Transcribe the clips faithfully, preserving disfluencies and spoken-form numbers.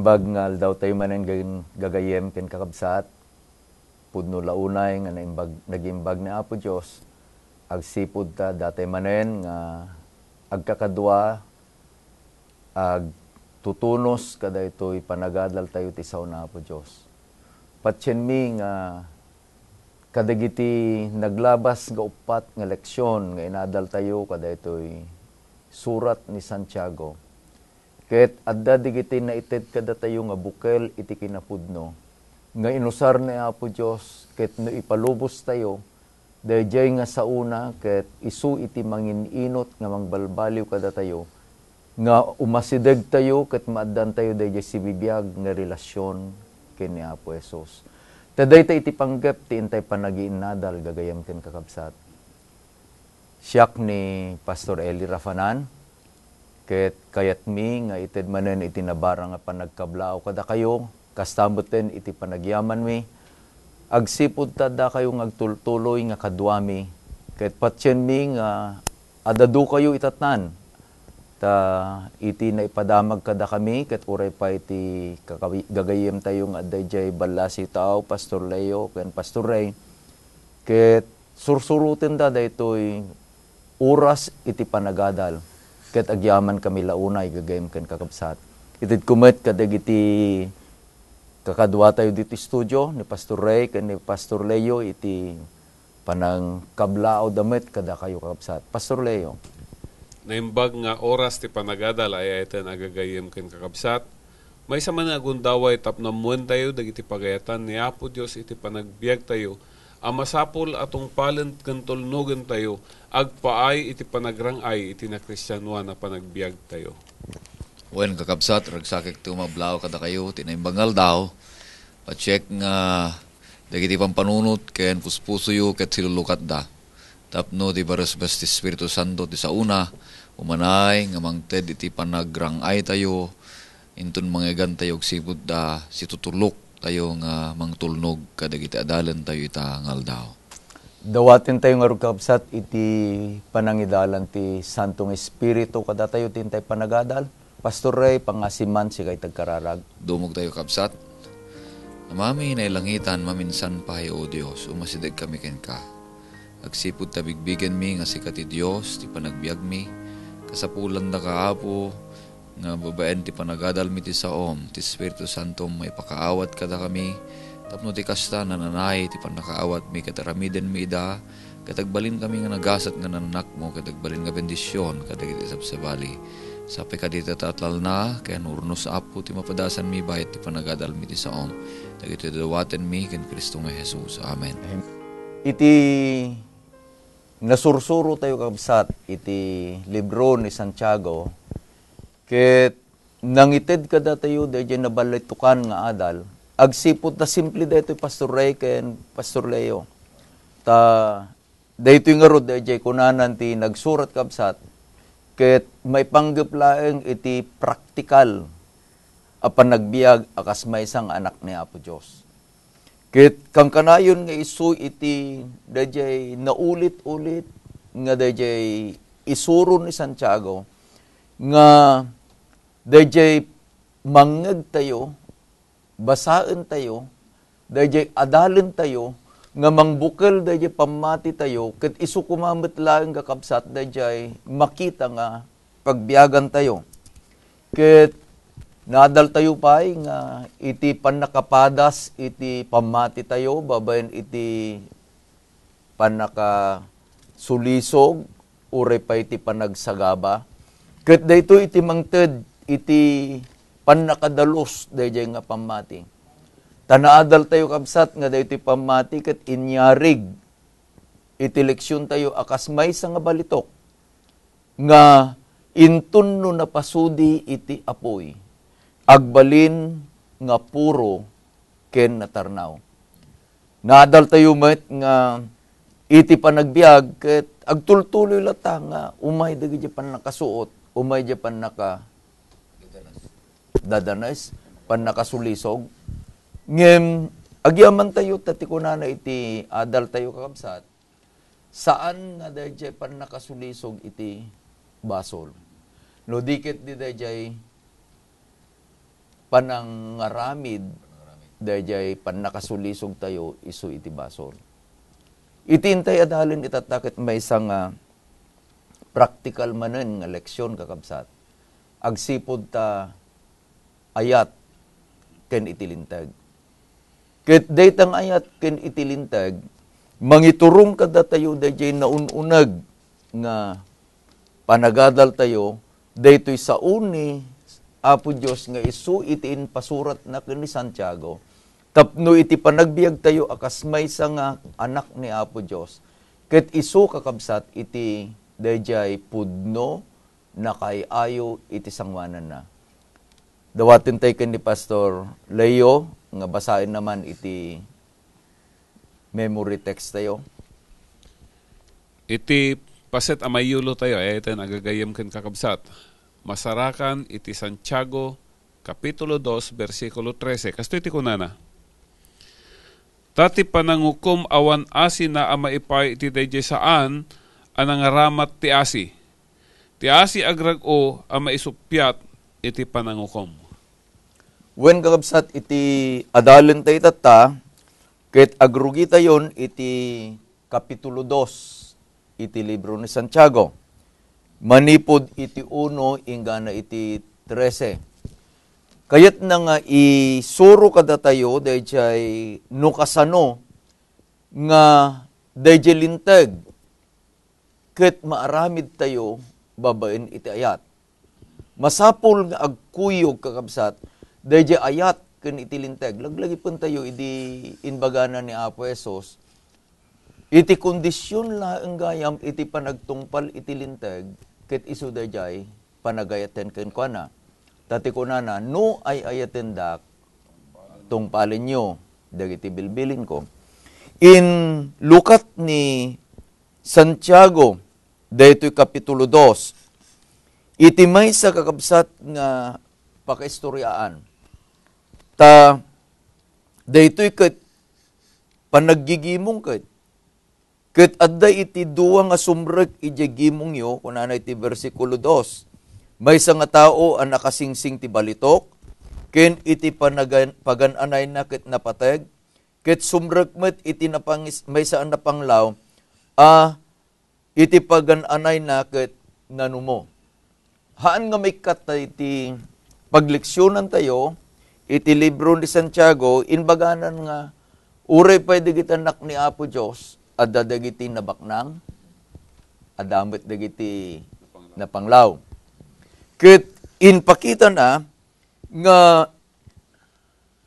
Naimbag nga aldaw tayo manen, gagayem ken kakabsat. Pudno la unay nga naimbag, nagimbag ni Apo Dios, agsipud ta datay manen nga agkakadua, agtutunos kadaytoy panagadal tayo ti sao ni Apo Dios. Patienmi nga kadagiti naglabas nga uppat nga leksion nga inadal tayo kadaytoy surat ni Santiago, ket adda dagiti naited kadatayo nga bukel iti kinapudno nga inusar ni Apo Dios, ket no ipalubos tayo, daydiay nga saona ket isu iti manginunot nga mangbalbaliw kadatayo nga umasideg tayo ket maaddan tayo daydiay sibibiag nga relasion ken ni Apo Jesus. Ta dayta iti panggep ti intay panagiinnadal gagayem ken kakabsat. Siak ni Pastor Eli Rafanan, ket kayatmi nga ited manen iti nabara nga panagkablaaw kadakayo, kasta metten iti panagyamanmi, agsipud ta addakayo nga agtultuloy nga kaduami, ket patienmi nga adadukayo itatnan. Ta iti naipadamag kadakami, ket uray pay ti kakawi-, gagayyemtayo nga adda idiay ballasiw taaw, Pastor Leo ken Pastor Ray, ket sursurotenda daytoy oras iti panagadal, ket agyamankami la unay, gagayyem ken kakabsat. Itedko met kadagiti kakaduatayo ditoy studio, ni Pastor Ray ken ni Pastor Leo, iti panangkablaawda met kadakayo, kakabsat. Pastor Leo. Naimbag nga oras ti panagadal, ay-ayaten a gagayyem ken kakabsat. Maysa man nga agundaway tapno ammoentayo dagiti pagayatan ni Apo Dios iti panagbiagtayo a masapul a tungpalen ken tulnogentayo agpaay iti panagrang-ay iti nakristianoan a panagbiagtayo. Wen, kakabsat, ragsakek ti umablaaw kadakayo ti naimbag nga aldaw. Patiek nga dagiti pampanunot ken puspusoyo ket silulukatda. Tapno ti baresbes ti Espiritu Santo ti saona, umanay nga mangted iti panagrang-aytayo, inton mangegantayo agsipud ta situtuloktayo nga mangtulnog kadagiti adalentayo ita nga aldaw. Dawatentayo ngarud, kakabsat, iti panangidalan ti Santo nga Espiritu kadatayo ti intay panagadal. Pastor Ray, pangngasiman, sika iti agkararag. Dumogtayo, kabsat. Amami, nailangitan, maminsan pay, O Dios, umasidegkami kenka. Agsipud ta bigbigenmi nga sika ti Dios, ti panagbiagmi, kasapulandaka, Apo, nga babaen ti panagadalmi ti saom, ti Espiritu Santom maipakaawat kadakami, tapno ti kasta, nananay ti pannakaawatmi ket aramidenmi ida, ket agbalinkami nga nagasat nga nanakmo, ket agbalin nga bendision kadagiti sabsabali. Sapay kadi ta atlalna, ken urnos, Apo, ti mapadasanmi bayat ti panagadalmi ti saom. Dagitoy dawatenmi ken Cristo nga Jesus. Amen. Amen. Iti nasursurotayo, kabsat, iti libro ni Santiago, ket nangited kadatayo daydiay naballetokan nga adal, agsipud ta simple daytoy, Pastor Ray ken Pastor Leo. Ta daytoy ngarud, daydiay kunanan ti nagsurat, kabsat, ket maipanggep laeng iti praktikal a panagbiag a kas maysa nga anak ni Apo Dios. Ket kankanayon nga isu iti daydiay naulit-ulit nga daydiay isuro ni Santiago nga daydiay mangngegtayo, basaentayo, daydiay adalentayo nga mangbukel daydiay pammatitayo, ket isu koma met laeng, kakabsat, daydiay makita nga pagbiagantayo. Ket naadaltayo pay nga iti pannakapadas iti pammatitayo babaen iti pannakasulisog, uray pay ti panagsagaba. Ket daytoy iti mangted iti pannakadalus daydiay nga pammati. Ta naadaltayo, kabsat, nga daytoy pammati ket inyarig iti leksiontayo a kas maysa nga balitok nga inton no napasudi iti apuy, agbalin nga puro ken natarnaw. Naadaltayo met nga iti panagbiag ket agtultuloy latta nga umay dagiti pannakasuot, umay di pannaka-, dadanes, pannakasulisog. Ngem agyamantayo ta ti kunana iti adaltayo, kakabsat, saan nga daydiay pannakasulisog iti basol. No di ket di daydiay panangaramid dayjay pannakasulisog tayo isu iti basol. Iti intay adalen itatta ket maysa nga praktikal manen nga leksyon, kakabsat. Agsipud ta ayat ken iti linteg. Ket dayta nga ayat ken iti linteg, mangiturong kadatayo dayjay naun-uneg nga panagadaltayo, daytoy sao ni Apo Dios nga isu iti impasuratna ken ni Santiago, tapno iti panagbiagtayo a kas maysa nga anak ni Apo Dios, ket isu, kakabsat, iti dayjay pudno, nakaay-ayo iti sangoananna. Dawaten tay ken ni Pastor Leo nga basaen naman iti memory text tayo. Iti paset a mayulo tayo, ay iten agagayem ken kakabsat. Masarakan iti Santiago, Kapitulo dos, bersikulo trese. Kastoy ti kunana, "Ta ti panangukom awan asina a maipaay iti daydiay saan a nangaramat ti asi. Ti asi agrag-o a maisuppiat iti panangukom." Wen, kakabsat, iti adalen tayo tatta, ket agrugitayon iti Kapitulo dos iti libro ni Santiago, manipud iti uno inggana iti trese. Kayatna nga isuro kadatayo dayjay no kasano nga dayjay linteg ket maaramidtayo babaen iti ayat. Masapul nga agkuyog, kakabsat, dayjay ayat ken iti linteg. Laglagipentayo idi imbagana ni Apo Jesus, "Iti kondision laeng gayam iti panagtungpal iti linteg, ket isu dayjay panagayaten kenkuana." Ta ti kunana, "No ay-ayatendak, tungpalenyo dagiti bilbilinko." Inlukat ni Santiago daytoy Kapitulo dos iti maysa, kakabsat, nga pakaistoriaan. Ta daytoy ket panaggigimong ket, ket adda iti dua nga sumrek idiay gimongyo, kunana iti bersikulo dos, "Maysa nga tao a nakasingsing ti balitok, ken iti panagan-, pagan-anayna ket napateg, ket sumrek met iti napangis-, maysa a napanglaw a iti pagan-anayna ket nanumo." Haan nga maikkat ta iti pagleksionantayo iti libro ni Santiago, imbaganan nga uray pay dagiti anak ni Apo Dios, adda dagiti nabaknang, adda met dagiti napanglaw. Ket impakitana nga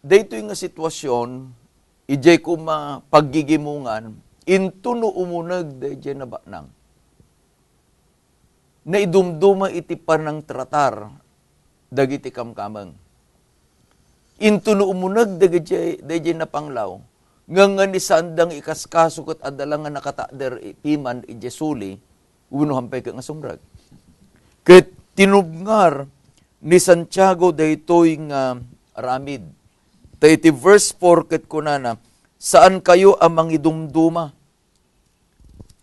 daytoy nga sitwasion, idiay koma paggigimongan, intono umuneg daydiay nabaknang, naidumduma iti panangtratar dagiti kamkameng. Intono umuneg dagiti, dagiti napanglaw, ngem nga ni saanda nga ikaskaso ket adda la nga nakatakder i-, piman idiay suli, wenno hampay ket nga sumrek. Ket tinubngar ni Santiago daytoy nga aramid. Ta iti verse four ket kunana, "Saan kayo a mangidumduma."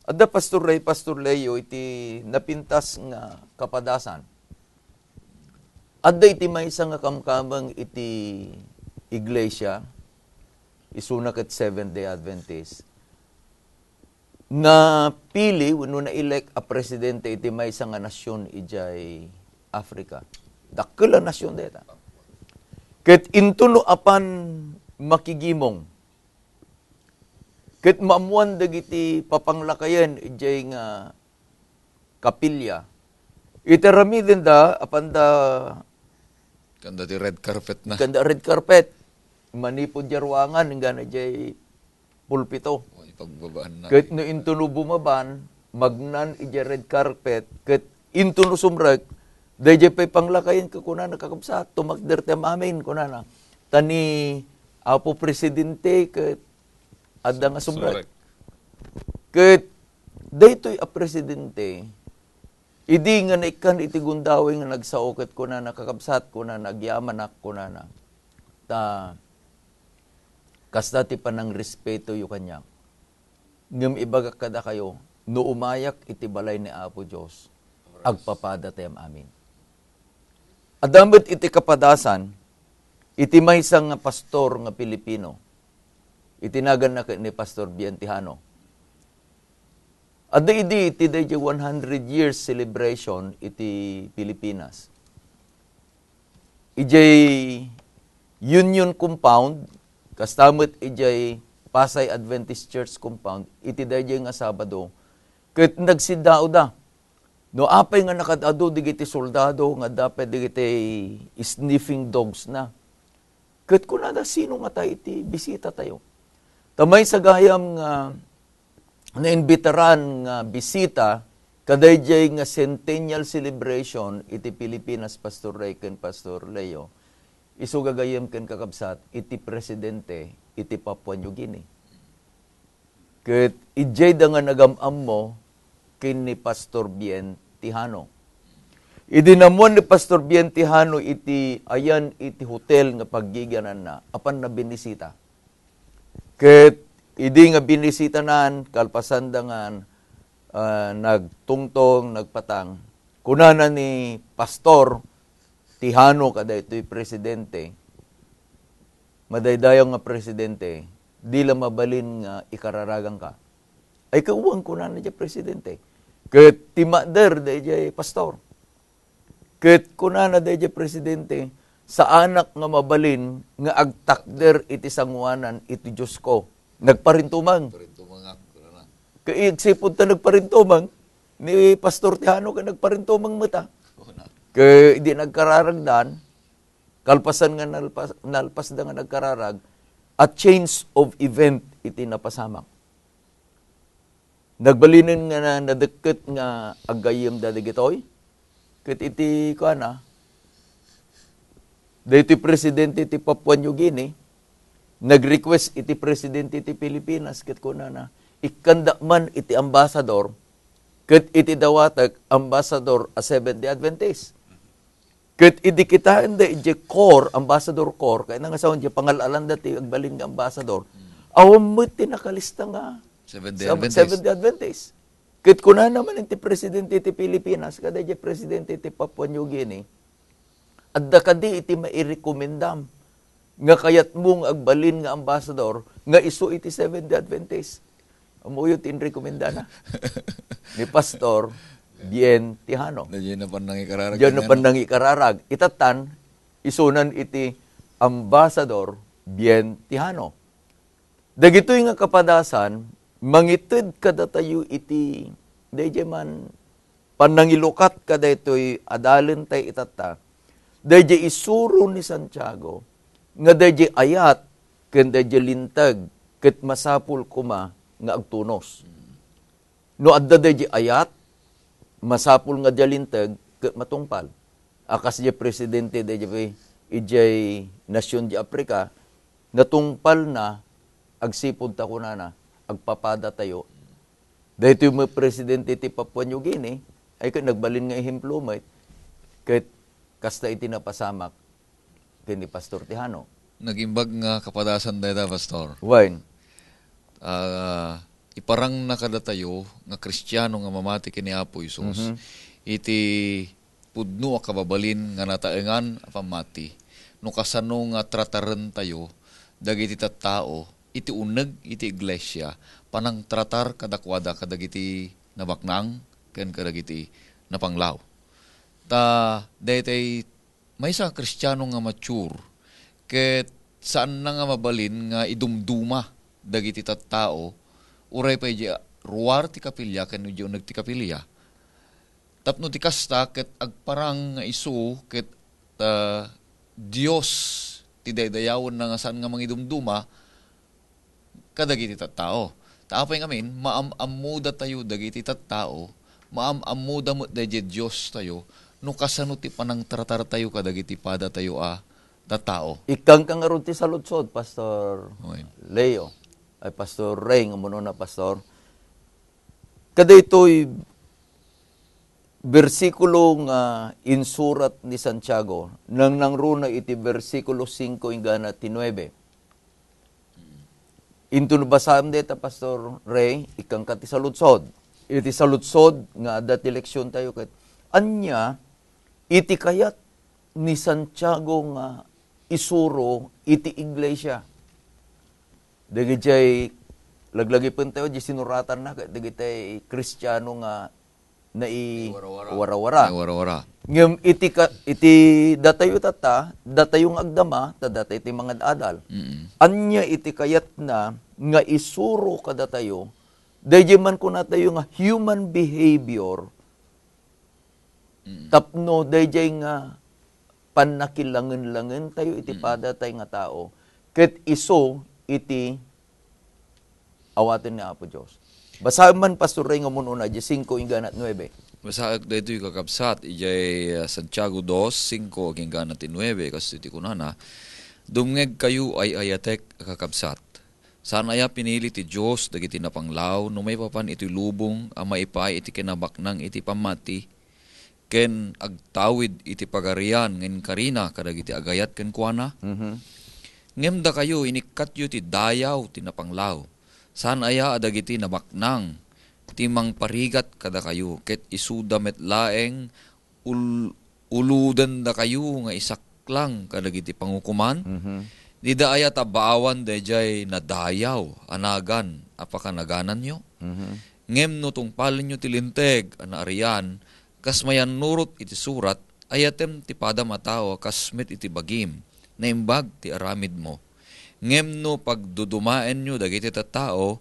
Adda Pastor Ray, Pastor Leo, iti napintas nga kapadasan. Adda iti maysa nga kamkameng iti iglesia, isuna ket Seventh-day Adventist. Napili wenno na-elect a presidente iti maysa nga nasion idiay Africa. Dakkel a nasion dayta. Ket intono apan makigimong, ket maammoan dagiti papanglakayen idiay nga kapilya. Iti aramidenda, apanda kanda ti red carpet na. Kanda red carpet. Manipud diay ruangan, inggana diay pulpito. O, ipagbabaan na. Ket no intono bumaban, magnan idiay red carpet, ket intono sumrek, daydiay pay panglakayen, ket kunana, "Kakabsat, tumakder ti amin," kunana. "Ta ni Apo Presidente, ket adda nga sumrek." Sumrek. Ket daytoy a presidente, idi nga naikkan iti gundaway nga nagsao ket kunana, "Kakabsat," kunana, "agyamanak," kunana, "ta kasta ti panangrespetoyo kaniak. Ngem ibagak kadakayo, no umayak iti balay ni Apo Dios, agpapadatayo amin." Adda met iti kapadasan, iti maysa nga pastor nga Pilipino. Iti naganna ket ni Pastor Bien Tijano. Adda idi iti dayjay one hundred years celebration iti Pilipinas. Ijay Union Compound, kasta met ijay Pasay Adventist Church Compound, iti dayjay nga Sabado, ket nagsiddaawda. No apay nga nakad-adu dagiti soldado nga adda pay dagiti sniffing dogs na. Ket kunada, "Sino ngata iti bisita tayo?" Ta maysa gayam nga naimbitaran nga bisita kadayjay nga centennial celebration iti Pilipinas, Pastor Ray ken Pastor Leo, isu gagayyem ken kakabsat, iti presidente iti Papua New Guinea. Ket idiayda nga nagam-ammo ken ni Pastor Bien Tijano. Idi nammuan ni Pastor Bien Tijano iti ayan iti hotel nga paggigiananna, apanna binisita. Ket idi nga binisitanan, kalpasanda nga, ah, nagtungtong, nagpatang, kunana ni Pastor Tijano kadaytoy presidente, madaydayaw nga presidente, "Di la mabalin nga ikararaganka." "Ay, kawan," kunana diay presidente. Ket timmader dayjay pastor. Ket kunana dayjay presidente, "Saanak nga mabalin nga agtakder iti sanguanan iti Diosko." Nagparintumeng. Parintumeng nga, kunana. Ket agsipud ta nagparintumeng, ni Pastor Tijano ket nagparintumeng met a. Kuna. Ket idi nagkararagdan, kalpasan nga nalpas-, nalpasda nga nagkararag, a change of event iti napasamak. Nagbalinen nga na-, nadekket nga aggayyemda dagitoy. Ket iti kuana, daytoy presidente ti Papua New Guinea, nag-request iti presidente ti Pilipinas, ket kunana, "Ikkanda man iti ambassador, ket iti dawatek, ambassador a Seventh-day Adventist." Ket idi kitaenda idiay corps, ambassador corps, kayatna nga sawen, idiay pangal-alanda ti agbalin nga ambassador, awan met ti nakalista nga Seventh-day Adventist. Seventh-day Adventist. Ket kunana manen ti presidente ti Pilipinas, kadayjay presidente ti Papua New Guinea, "Adda kadi iti mairekomendam nga kayatmo nga agbalin nga ambassador nga isu iti Seventh-day Adventist?" Ammoyo ti inrekomendana ni Pastor Bien Tijano. Diay napan nangikararag. Diay napan nangikararag. Itattan, isunan iti Ambassador Bien Tijano. Dagitoy nga kapadasan, mangited kadatayo iti, dayjay man, pannangilukat kadaytoy a dalentay itatta, dayjay isuro ni Santiago nga dayjay ayat ken dayjay linteg ket masapul koma nga agtunos. No adda dayjay ayat, masapul nga diay linteg ket matungpal. A kas diay presidente dayjay, idiay nasion di Africa, natungpalna agsipud ta kunana, "Agpapadatayo." Daytoy met presidente ti Papua New Guinea, ay ket nagbalin nga ehemplo met, ket kasta iti napasamak ken ni Pastor Tijano. Nagimbag nga kapadasan dayta, Pastor. Wen. Ah, iparangna kadatayo nga Kristiano nga mamati ken ni Apo Jesus Mhm. iti pudno a kababalin nga nataengan a pammati. No kasano nga tratarentayo dagiti tattao iti uneg iti iglesia, panangtratar kadakuada kadagiti nabaknang ken kadagiti napanglaw. Ta daytoy maysa a Kristiano nga mature, ket saanna nga mabalin nga idumduma dagiti tattao, uray pay idiay ruar ti kapilya ken idiay uneg ti kapilya. Tapno ti kasta, ket agparang nga isu ket, ah, Dios ti daydayawenna nga saan nga mangidumduma, kadagiti tattao. Ta apay ngamin, maam-ammodatayo dagiti tattao, maam-ammoda met daydiay Diostayo, no kasano ti panangtratartayo kadagiti padatayo a tattao. Ikkanka ngarud ti saludsod, Pastor Oy. Leo. Ay, Pastor Ray, nga umuna, Pastor. Kadaytoy bersikulo nga insurat ni Santiago, nangnangruna iti bersikulo singko inggana ti nuebe. Inton basaem dayta, Pastor Ray, ikkanka ti saludsod. Iti saludsod nga adda ti leksiontayo ket, ania iti kayat ni Santiago nga isuro iti iglesia. Dagiti laglagipentayo, di sinuratanna, ket dagiti Kristiano nga nai-, Warawara. Warawara. Naiwarawara. Ngem iti ka-, iti datayo tatta, datayo nga agdama, ta datayo ti mangad-adal. Mm. Ania iti kayatna nga isuro kadatayo, daydi man kunatayo nga human behavior, Mm. tapno daydi nga pannakilangen-langen tayo iti Mm. padatay nga tao, ket isu iti awaten ni Apo Dios. Basaem man, Pastor Ray, nga umuna, di singko inggana nuebe. Basaek daytoy, kakabsat, idiay, ah, Santiago dos, singko agingga ti nuebe, kas iti kunana, "Dumngegkayo, ay-ayatek a kakabsat. Saan aya pinili ti Dios dagiti napanglaw no maipapan iti lubong a maipaay iti kinabaknang iti pammati?" ken agtawid iti pagarian nga inkarina kadagiti agayat kenkuana? Mhm. Ngem dakayo, inikkatyo ti dayaw ti napanglaw. Saan aya a dagiti nabaknang ti mangparigat kadakayo, ket isuda met laeng ul-, ulodendakayo nga isaklang kadagiti pangukoman? Mhm. Dida aya ta baawan daydiay nadayaw a nagan a pakanagananyo? Mhm. Ngem no tungpalenyo ti Linteg a naarian, kas mayannurot iti surat, "Ayatem ti padam a tao a kas met iti bagim, naimbag ti aramidmo." Ngem no pagdudumaenyo dagiti tattao,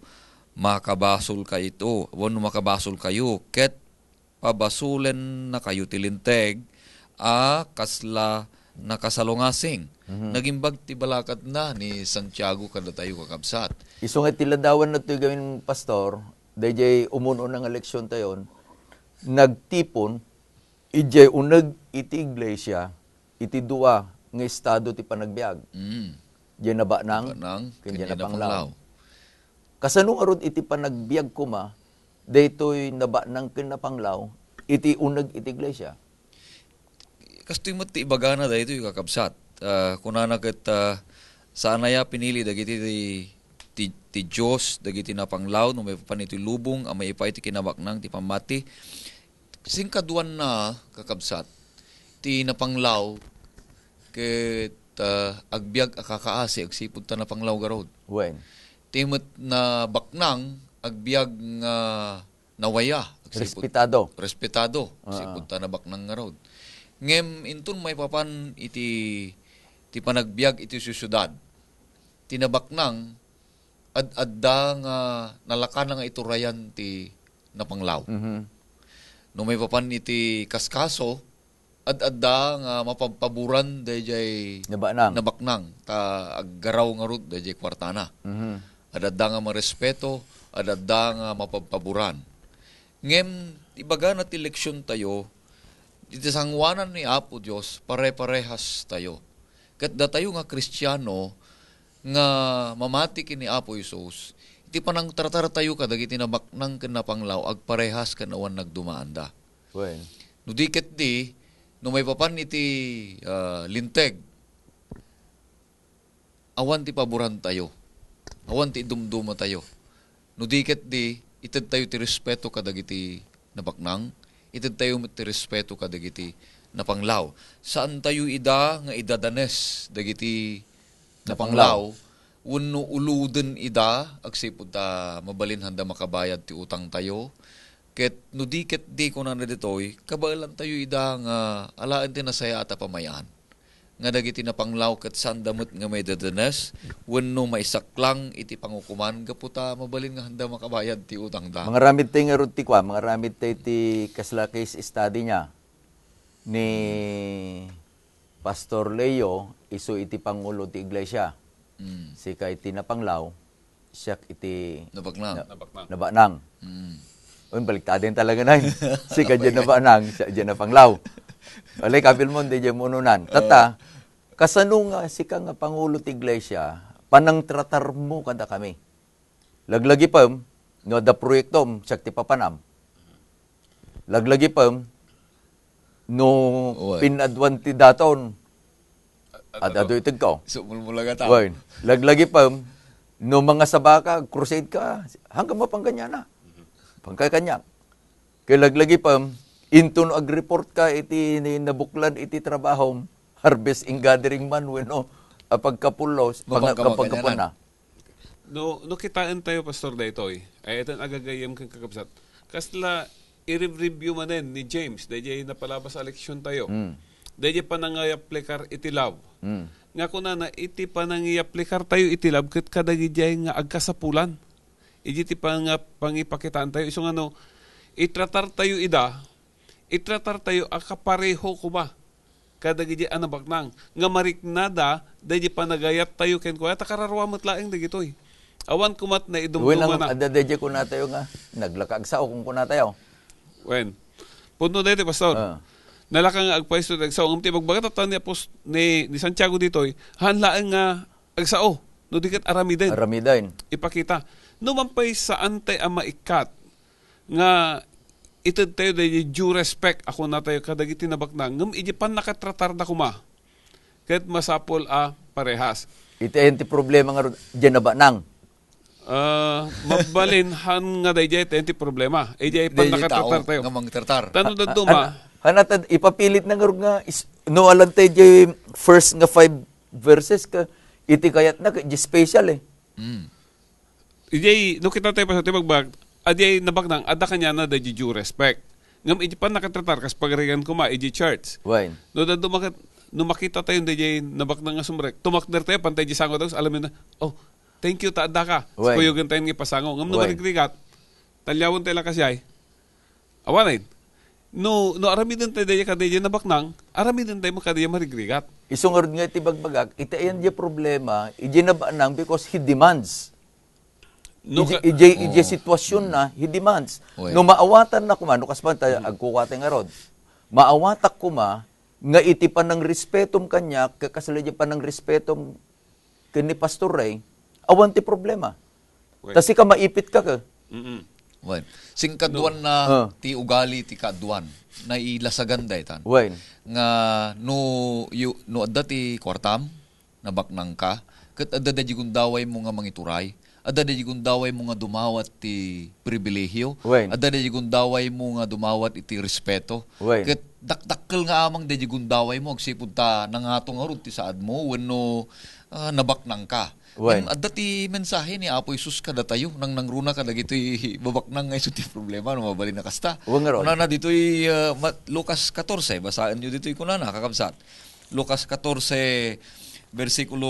makabasolkayto, wenno makabasolkayo, ket pabasolennakayo ti Linteg a kasla nakasalungasing. Mhm. Nagimbag ti balakadna ni Santiago kadatayo, kakabsat. Isu nga ti ladawan nattoy gamin, Pastor, daydiay umun-una nga leksion tayon, nagtipon idiay uneg iti iglesia, iti dua nga estado ti panagbiag. Mm. Diay nabaknang, Nabaknang, ken ken diay diay napanglaw. napanglaw. Kasano ngarud iti panagbiag koma, daytoy nabaknang ken napanglaw, iti uneg iti iglesia? Kastoy met ti ibagana daytoy, kakabsat. Ah, kunana ket, ah, "Saan aya pinili dagiti ti, ti, ti Dios dagiti napanglaw no maipapan iti lubong a maipaay ti kinabaknang ti pammati?" Singkaduanna, kakabsat, ti napanglaw ket, ah, agbiag a kakaasi agsipud ta napanglaw garud. Wen. Ti met nabaknang agbiag nga nawaya agsipud Respetado. respetado Ah. agsipud ta nabaknang ngarud. Ngem inton maipapan iti, ti panagbiag iti siudad, ti nabaknang ad-adda nga nalakana nga iturayan ti napanglaw. Mhm. No maipapan iti kaskaso, ad-adda nga mapabpaburan daydiay Nabaknang. nabaknang, ta aggaraw ngarud daydiay kuartana. Mhm. Ad-adda nga marespeto, ad-adda nga mapabpaburan. Ngem, ibagana ti leksiontayo, iti sangoanan ni Apo Dios, pare-parehas tayo. Ket datayo nga Kristiano nga mamati ken ni Apo Jesus, iti panangtratartayo kadagiti nabaknang ken napanglaw, agparehas ken awan nagdumaanda. Wen. No di ketdi, no maipapan iti, ah, Linteg, awan ti paborantayo, awan ti idumdumatayo. No di ketdi, itedtayo ti respeto kadagiti nabaknang, itedtayo met ti respeto kadagiti napanglaw. Saantayo ida nga idadanes dagiti Napanglaw. napanglaw, wenno uloden ida, agsipud ta mabalin handa makabayad ti utangtayo. Ket no di ketdi, kunana ditoy, kabaelantayo ida nga alaen ti nasayaat a pamay-an. Nga dagiti napanglaw ket saanda met nga maidadanes wenno maisaklang iti pangukoman gapu ta mabalin nga handa makabayad ti utangda. Mangaramid tay ngarud ti kua, mangaramid tay ti kasla case study niya ni Pastor Leo, isu iti pangulo ti iglesia. Mm. Sika iti napanglaw, siak iti Nabaknang. na-, Nabaknang. nabaknang. Mm. Uy, baliktaden talaga na yun. Sika diyan nabaknang, siak diyan napanglaw. Wala, kapil mo, hindi diyan mununan. Oo. Tata, kasano nga sika nga pangulo ti iglesia, panangtratar mo kada kami? Laglagipem, no adda proyektom, siak ti papanam. Laglagipem, no Uy. pinaduan ti daton, At-, ad-, adu itedko. Sumulmula ka tao. Wen, laglagipem, no mangasaba ka, crusade ka, hanggang mapangkanyana. Pangkakanya. Kay laglagipem, inton ag-report ka iti ni-, nabuklan iti trabahom, harvest and gathering man wenno a pagkapullo, pang-, Mapagkamakanyanan. Kapagkapuana. No, no kitaentayo, Pastor, daytoy, ay, itoy nga agagayyem ken kakabsat. Kasla i-review manen ni James, dayjay napalabas a leksiontayo. Mm. Dayjay panangayaplikar iti love. Mm. Nga kunana, iti panangiyaplikartayo iti love, ket kadagidiay nga agkasapulan. Iti ti panga-, pangipakitaantayo. Isu nga no, itratartayo ida, itratartayo a kapareho koma kadagiti a nabaknang, nga mariknada daydi panagayattayo kenkuana, ta kararua met laeng dagitoy. Awan koma ti Uy, nang naidumdumana. Adda daydi kunatayo nga, naglaka agsao kung kunatayo. Wen. Pudno daydi, Pastor. Ah. Nalaka nga agpayso ti agsao. Ngem ti ibagbaga tatta ni Apos-, ni, ni Santiago ditoy, haan laeng nga agsao, no di ket aramiden. Aramiden. Ipakita. No man pay saan tay a maikkat, nga itedtayo daydi due respect a kunatayo kadagiti nabaknang, ngem iti pannakatratarda koma, ket masapul a parehas. Iti ayan ti problema nga ru-, diay nabaknang. Ah, mabalin han nga daydiay iti ayan ti problema. Iti Daydiay pannakatratartayo. Tao nga mangtratar. Tano dadduma. Han-, hanatad, ipapilit na nga ru-, nga is-, no, alan tayo di first nga five verses ka, iti kayat na, ka, di special eh. Mm. Idiay, no, kita tayo pa sa tibag-, adiay nabaknang, adda kaniana da di due respect. Ngem iti pannakatratar, kas pagarigan koma, iti church. Wen. No, da dumakat, no, makita tayo, da di nabaknang nga sumrek, tumakder tayo, pantay di sango tayo, alam mo na, "Oh, thank you, ta adda ka." Wen. Kuyogan tayo nga ipasango. Ngem no, Wen. Marigrigat, talyawan tayo lang kasi ay. Awanen. No, no, aramiden tayo daydiay kadaydiay nabaknang, aramiden tayo kadaydiay marigrigat. Isu ngarud nga iti bagbagak, iti ayan di problema, iti nabaknang because he demands. No, iti, ka- iti, iti Oo. Sitwasyon na, he demands. Oy. No maawatan na kuma, no kaspan tayo, Mm. agkukwate ngarud. Maawatak kuma, nga iti panangrespetom kaniak, kakasla di panangrespetom ken ni Pastor Ray, awan ti problema. Wen. Ta sika maipit ka ka. Mm-mm. Wen. Singkaduan No. na Ah. Ti ugali ti kaaduan. Nailasagan daytan. Wen. Nga no, yu-, no adda ti kuartam, nabaknang ka, ket adda daydi gundaway mo nga mangituray, adda daydi gundaway mo nga dumawat ti pribilehiyo, Wen. Adda daydi gundaway mo nga dumawat iti respeto. Wen. Ket dakdakkel nga amang daydi gundaway mo agsipud ta nangato ngarud ti saad mo wenno, ah, nabaknang ka. Wen. Ngem adda ti mensahe ni Apo Jesus kadatayo, nangnangruna kadagitoy babaknang nga isu ti problema no mabalin na kasta. Wen ngarud. Kunana ditoy, ah, Ma-, Lucas katorse, basaen yo ditoy kunana, kakabsat. Lucas katorse, bersikulo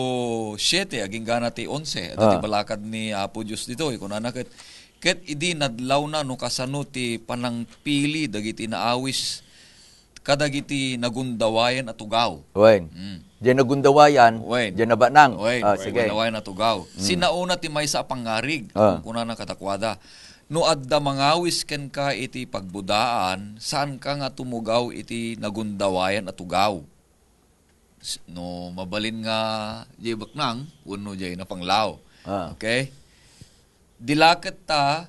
siete, agingga na ti onse, adda ti Ah. balakad ni Apo Dios ditoy, kunana ket, ket idi nadlawna no kasano ti panangpili dagiti naawis kadagiti nagundawayan a tugaw. Wen. Mm. Diay nagundawayan, Wen. Diay nabaknang. Wen. Ah, Wen. Sige. Nagundawayan a tugaw. Mm. Sinaona ti maysa a pangngarig, Ah. Kunkunana kadakuada, "No adda mangawis kenka iti pagbudaan, saanka nga tumugaw iti nagundawayan a tugaw." S-, no mabalin nga diay baknang, wenno diay napanglaw. Ah. Okay? Dilaket ta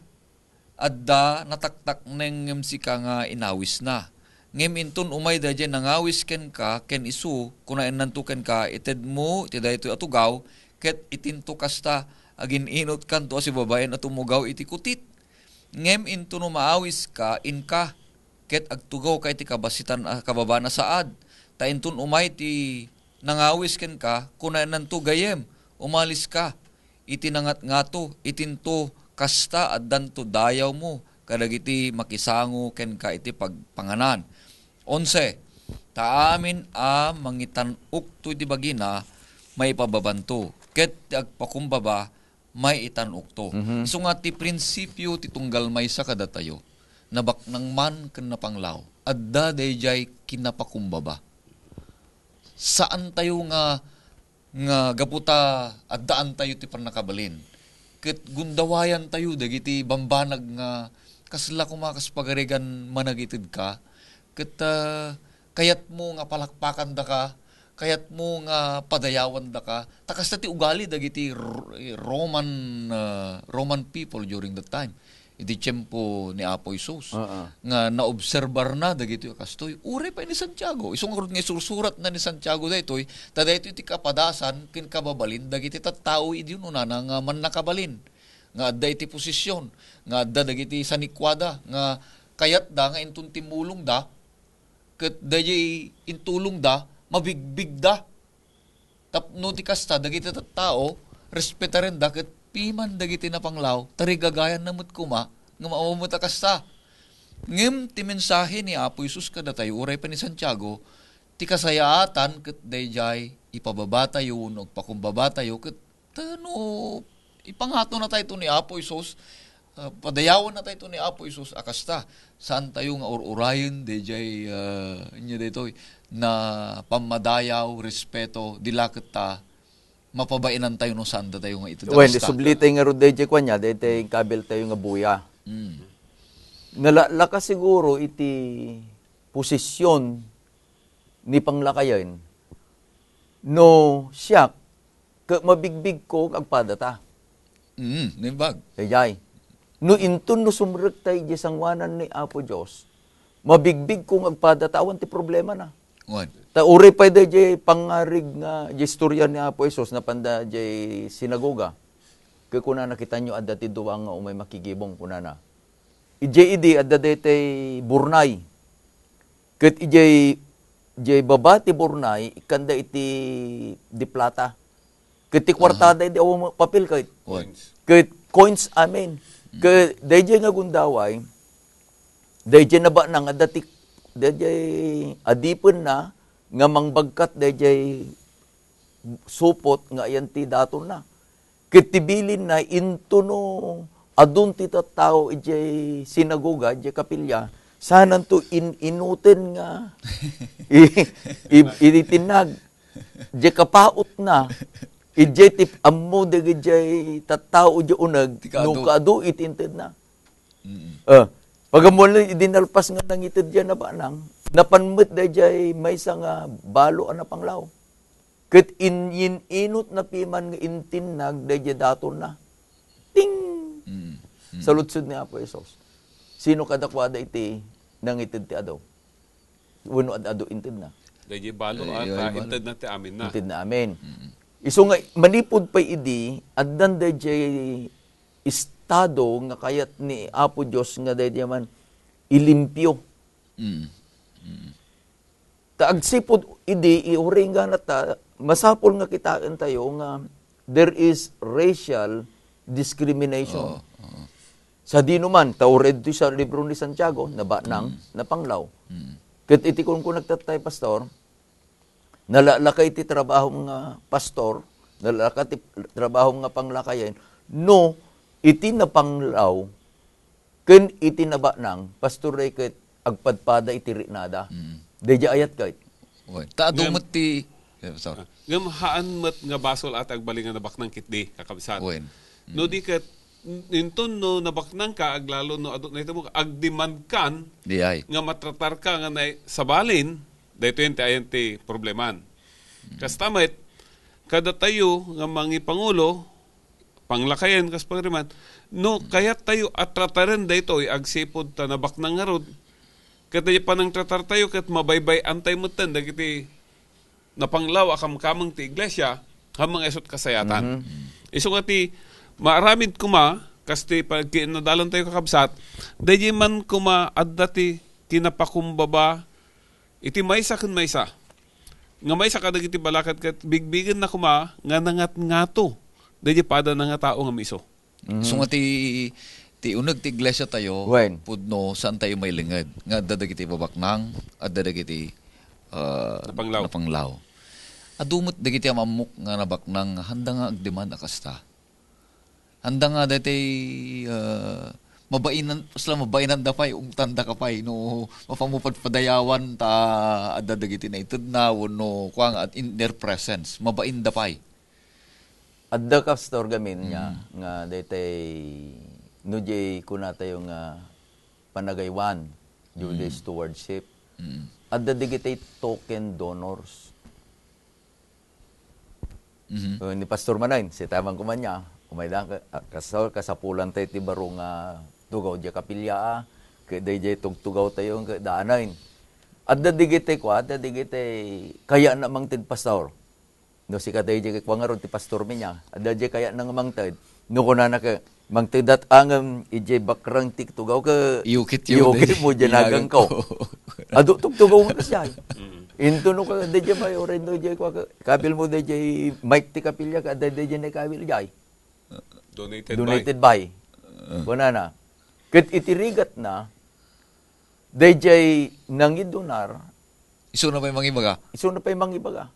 adda nataktakneng ngem sika nga inawisna. Ngem inton umay daydiay nangawis kenka ken isu, kunananto kenka, "Itedmo ti daytoy a tugaw, ket itinto kasta, agin-inutkanto a sibabaen a tumugaw iti kutit." Ngem inton no maawiska, inka, ket agtugawka iti kabasitan a kababaan a saad. Ta inton umay ti nangawis kenka, kunananto, "Gayyem, umaliska iti nangatngato, itinto, kasta addanto dayawmo kadagiti makisango kenka iti pagpanganan." Onse, ta amin a mangitan-okto iti bagina, maipababanto, ket ti agpakumbaba, maitan-okto. Mhm. Isu nga ti prinsipio ti tunggal maysa kadatayo, nabaknang man ken napanglaw, adda daydiay kinapakumbaba. Saan tayo nga, nga gapu ta addaan tayo ti pannakabalin. Ket gundawayan tayo dagiti bambanag nga kasla koma kas pagarigan managitedka. Ket, ah, kayatmo nga palakpakandaka, kayatmo nga padayawandaka. Ta kasta ti ugali dagiti R-, Roman, ah, Roman people during that time. Iti tiempo ni Apo Jesus, Oo. Nga naobserbarna dagitoy a kastoy. Uray pay ni Santiago. Isu ngarud nga isursuratna ni Santiago daytoy, ta daytoy ti kapadasan ken kababalin dagiti tattao idi unana nga mannakabalin, nga adda iti posisyon, nga adda dagiti sanikuada, nga kayatda nga inton timmulongda, ket daydiay intulongda, mabigbigda. Tapno ti kasta, dagiti tattao, respetarenda ket piman dagiti napanglaw, tarigagayanna met koma nga maawmet a kasta. Ngem ti mensahe ni Apo Jesus kadatayo, uray pa ni Santiago, ti kasayaatan ket daydiay ipababatayo wenno agpakumbabatayo ket ta no ipangatonatayto ni Apo Jesus, ah, padayawennatayto ni Apo Jesus a kasta. Saantayo nga ur-urayen daydiay, ah, ania daytoy, na pammadayaw, respeto, di la ket ta mapabainantayo no saandatayo nga ited a Wen, kasta. Sublitay ngarud daydiay kuania, daydiay inkabiltayo nga buya. Mm. Nalaklaka siguro iti posisyon ni panglakayen no siak ket mabigbigko nga agpadata. Mm, naimbag. Daydiay. No inton no sumrekta idiay sangoanan ni Apo Dios, mabigbigko nga agpadata, awan ti problemana. Wen. Ta uray pay daydiay pangngarig nga, diay istorya ni Apo Jesus, napanda diay sinagoga. Ket kunana, "Kitanyo, adda ti dua nga umay makigibong," kunana. Idiay idi, adda daytay burnay. Ket idiay, idiay baba ti burnay, ikkanda iti di plata. Ket ti kuartada idi awan papel ket, Wen. Ket coins amin. Ket daydiay nga gundaway, daydiay nabaknang, adda ti, daydiay adipenna nga mangbagkat daydiay supot nga ayan ti datonna. Ket ti bilinna, intono adun ti tattao idiay sinagoga, idiay kapilya, sananto in-inuten nga i-, i-, itinnag. Diay kapautna, idiay ti ammo dagidiay tattao idiay uneg, Ti kaadu. No kaadu iti intedna. Mm-mm. Ah, pagammuan idi nalpas nga nangited diay nabaknang, napan met daydiay maysa nga balo a napanglaw. Ket in-, in-inutna piman nga intinnag daydiay datonna. Ting! Mm. Mm. Sa ludsod ni Apo Jesus. Sino kadakuada iti nangited ti adu? Wenno ad-adu intedna? Daydiay balo Ay, a, ay, ta balo. Intedna ti aminna. Intedna amin. Mm. Isu nga, manipud pay idi, addan daydiay estado nga kayat ni Apo Dios nga daydiay man ilimpio. Mm. Mm. Ta agsipud idi, iuringan ta, masapul nga kitaen tayo nga there is racial discrimination. Oo, oo. Sadino man, ta uray ditoy sa libro ni Santiago, nabaknang, Mm. napanglaw. Mm. Ket iti kunkunagtatay, Pastor, nalaklaka iti trabaho nga pastor, nalaklaka ti trabaho nga panglakayen, no, iti napanglaw, ken iti nabaknang, Pastor Ray, ket agpadpada iti riknada. Mm. Daydiay ayat ket. Wen. Ta adu Ngem, met ti, eh, sorry. Ah, ngem haan met nga basol a ti agbalin nga nabaknang ketdi, kakabsat. Wen. No Mm. di ket, n-, inton no nabaknangka, aglalo no adu na iti mo, agdemandkan Di ay. nga matratarka nga nay-, sabalin, daytoy ti ayan ti probleman. Mm. Kasta met, kadatayo nga mangipangulo, panglakayen, kas pagariman, no, kayat tayo a trataren daytoy agsipud ta nabaknang ngarud, ket daydiay panangtratar tayo ket mabaybay-antay metten dagiti napanglaw a kamkameng ti iglesia, haan nga isu ti kasayatan. Mhm. Isu nga ti maaramid koma, kas ti pagkinnadalan tayo kakabsat, daydiay man koma adda ti kinapakumbaba iti maysa ken maysa. Nga maysa kadagiti balakat ket bigbigenna koma nga nangatngato daydiay padana nga tao nga maisu. Mhm. Isu nga ti, ti uneg ti iglesia tayo, Wen. pudno, saan tayo mailinged. Nga adda dagiti babaknang, adda dagiti, ah, Napanglaw. napanglaw. Adu met dagiti amammok nga nabaknang, handa nga agdemand a kasta. Handa nga daytoy, ah, mabainan, kasla mabainanda pay, ungtanda ka pay, no, mapamupad padayawan ta adda dagiti naitedna, wenno, kuan nga, in their presence, mabainda pay. Adda, Pastor, gamin niya, Mm. nga daytoy, no, jay kuna tayo nga panagaywan, during Mm. stewardship. Mm. Adda dagiti token donors. Mhm. Uh, ni Pastor Manain, sitaman ko man niya, umay lang, ka-, ah, kasal, kasapulan tayo ti baro nga tugaw, diay kapilya, ah. Kaya day, diay tugtugaw tayo, kaya daanayin. Adda digitay kwa, adda digitay kaya na mangted pastor. No, sika tayo diay kwa nga ron ti pastor mi niya. Adda diay kaya na nga mangted. No, kunana ka, mangtedat angem, ijay bakrang ti tugaw ka, Iyukit yun, iyukit eh. mo, diay Inagang nagang ko. ko. Adu, tugtugaw mo kasi ay. Mm. Into no ka, dayjay may, oray no, dayjay, kwa, ka-, kabil mo, dayjay, Mike ti kapilya, ka, dayjay, dayjay, na kabil, jay. Donated by. Donated by. Kunana. Ket iti rigatna, dayjay nangidonar. Isuna pay mangibaga. Isuna pay mangibaga.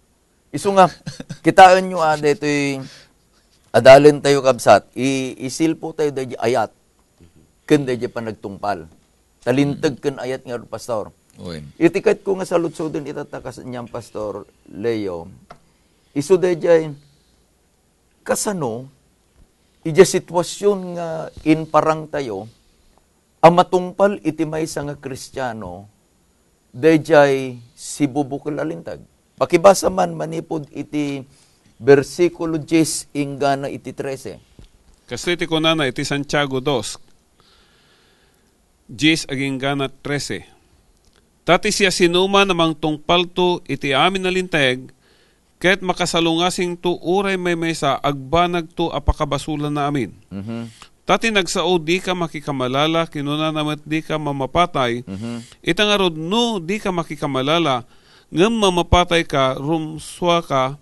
Isu nga, kitaenyo, ah, daytoy adalentayo, kabsat, i-, isilpo tayo dayjay ayat, ken dayjay panagtungpal. Ta linteg ken ayat nga, Pastor. Wen. Iti kayatko nga saludsoden ita ta kas-, niyan, Pastor Leo, isu dayjay, kasano, idiay sitwasyon nga imparang tayo, a matungpal iti maysa nga Kristiano, dayjay sibubukel a linteg. Pakibasa man manipud iti bersikulo dies inggana iti trese. Kastoy ti kunana iti Santiago dos, dies agingga trese. Ta ti siasinoman a mangtungpalto iti amin a linteg, ket makasalungasingto uray maymaysa, agbanagto a pakabasolanna amin. Mhm. Ta ti nagsao dika makikamalala, kinunana met dika mamapatay. Mhm. Ita ngarud no dika makikamalala, ngem mamapatayka, rumsuaka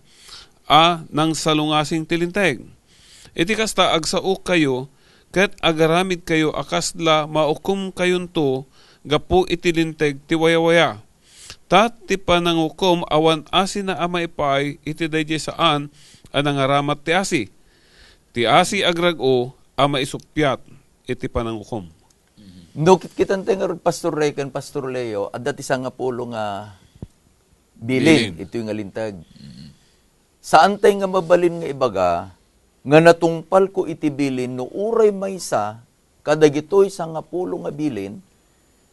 a nangsalungasing ti linteg. Iti kasta, agsaokayo ket agaramidkayo a kasla maukomkayonto gapu iti linteg ti wayawaya. Ta ti panangukom awan asina a maipaay iti daydiay saan a nangaramat ti asi. Ti asi agrag-o a maisuppiat iti panangukom. No kitkitantay ngarud, Pastor Ray ken Pastor Leo, adda ti sangapulo nga bilin, bilin, itoy nga linteg. Mm. Saantay nga mabalin nga ibaga nga natungpalko iti bilin no uray maysa kadagitoy sangapulo nga bilin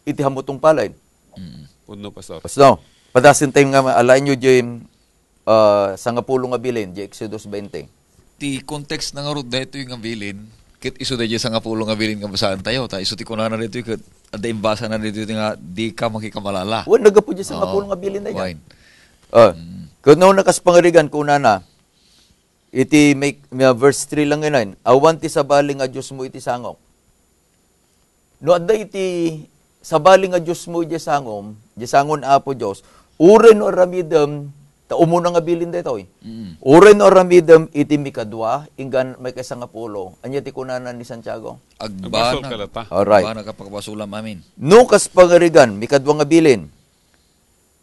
iti hammutong palay. Mm. Pudno, Pastor. Pastor, padasentayo nga alaenyo diay, ah, sangapulo nga bilin, diay Exodus twenty. Ti context na ngarud daytoy nga bilin, ket isu daydiay sangapulo nga bilin nga basaentayo, ta isu ti kunana daytoy ket adda imbasana daytoy nga dika makikamalala. Wen, naggapu diay sangapulo nga bilin daydiay. Wen. Ah, mm. Ket no, no kas pangarigan, kunana, iti may, may verse three lang nganan, awan ti sabali nga Diosmo iti sangok. No adda iti sabali nga Diosmo idiay sangom, idiay sangon Apo Dios, uray no aramidem, ta umuna nga bilin daytoy. Mm. Uray no aramidem iti mikadua, inggan maikasangapulo. Ania ti kunana ni Santiago? Agbasol ka latta. Alright. Agbana ka pakabasolam amin. No kas pangarigan, mikadua nga bilin.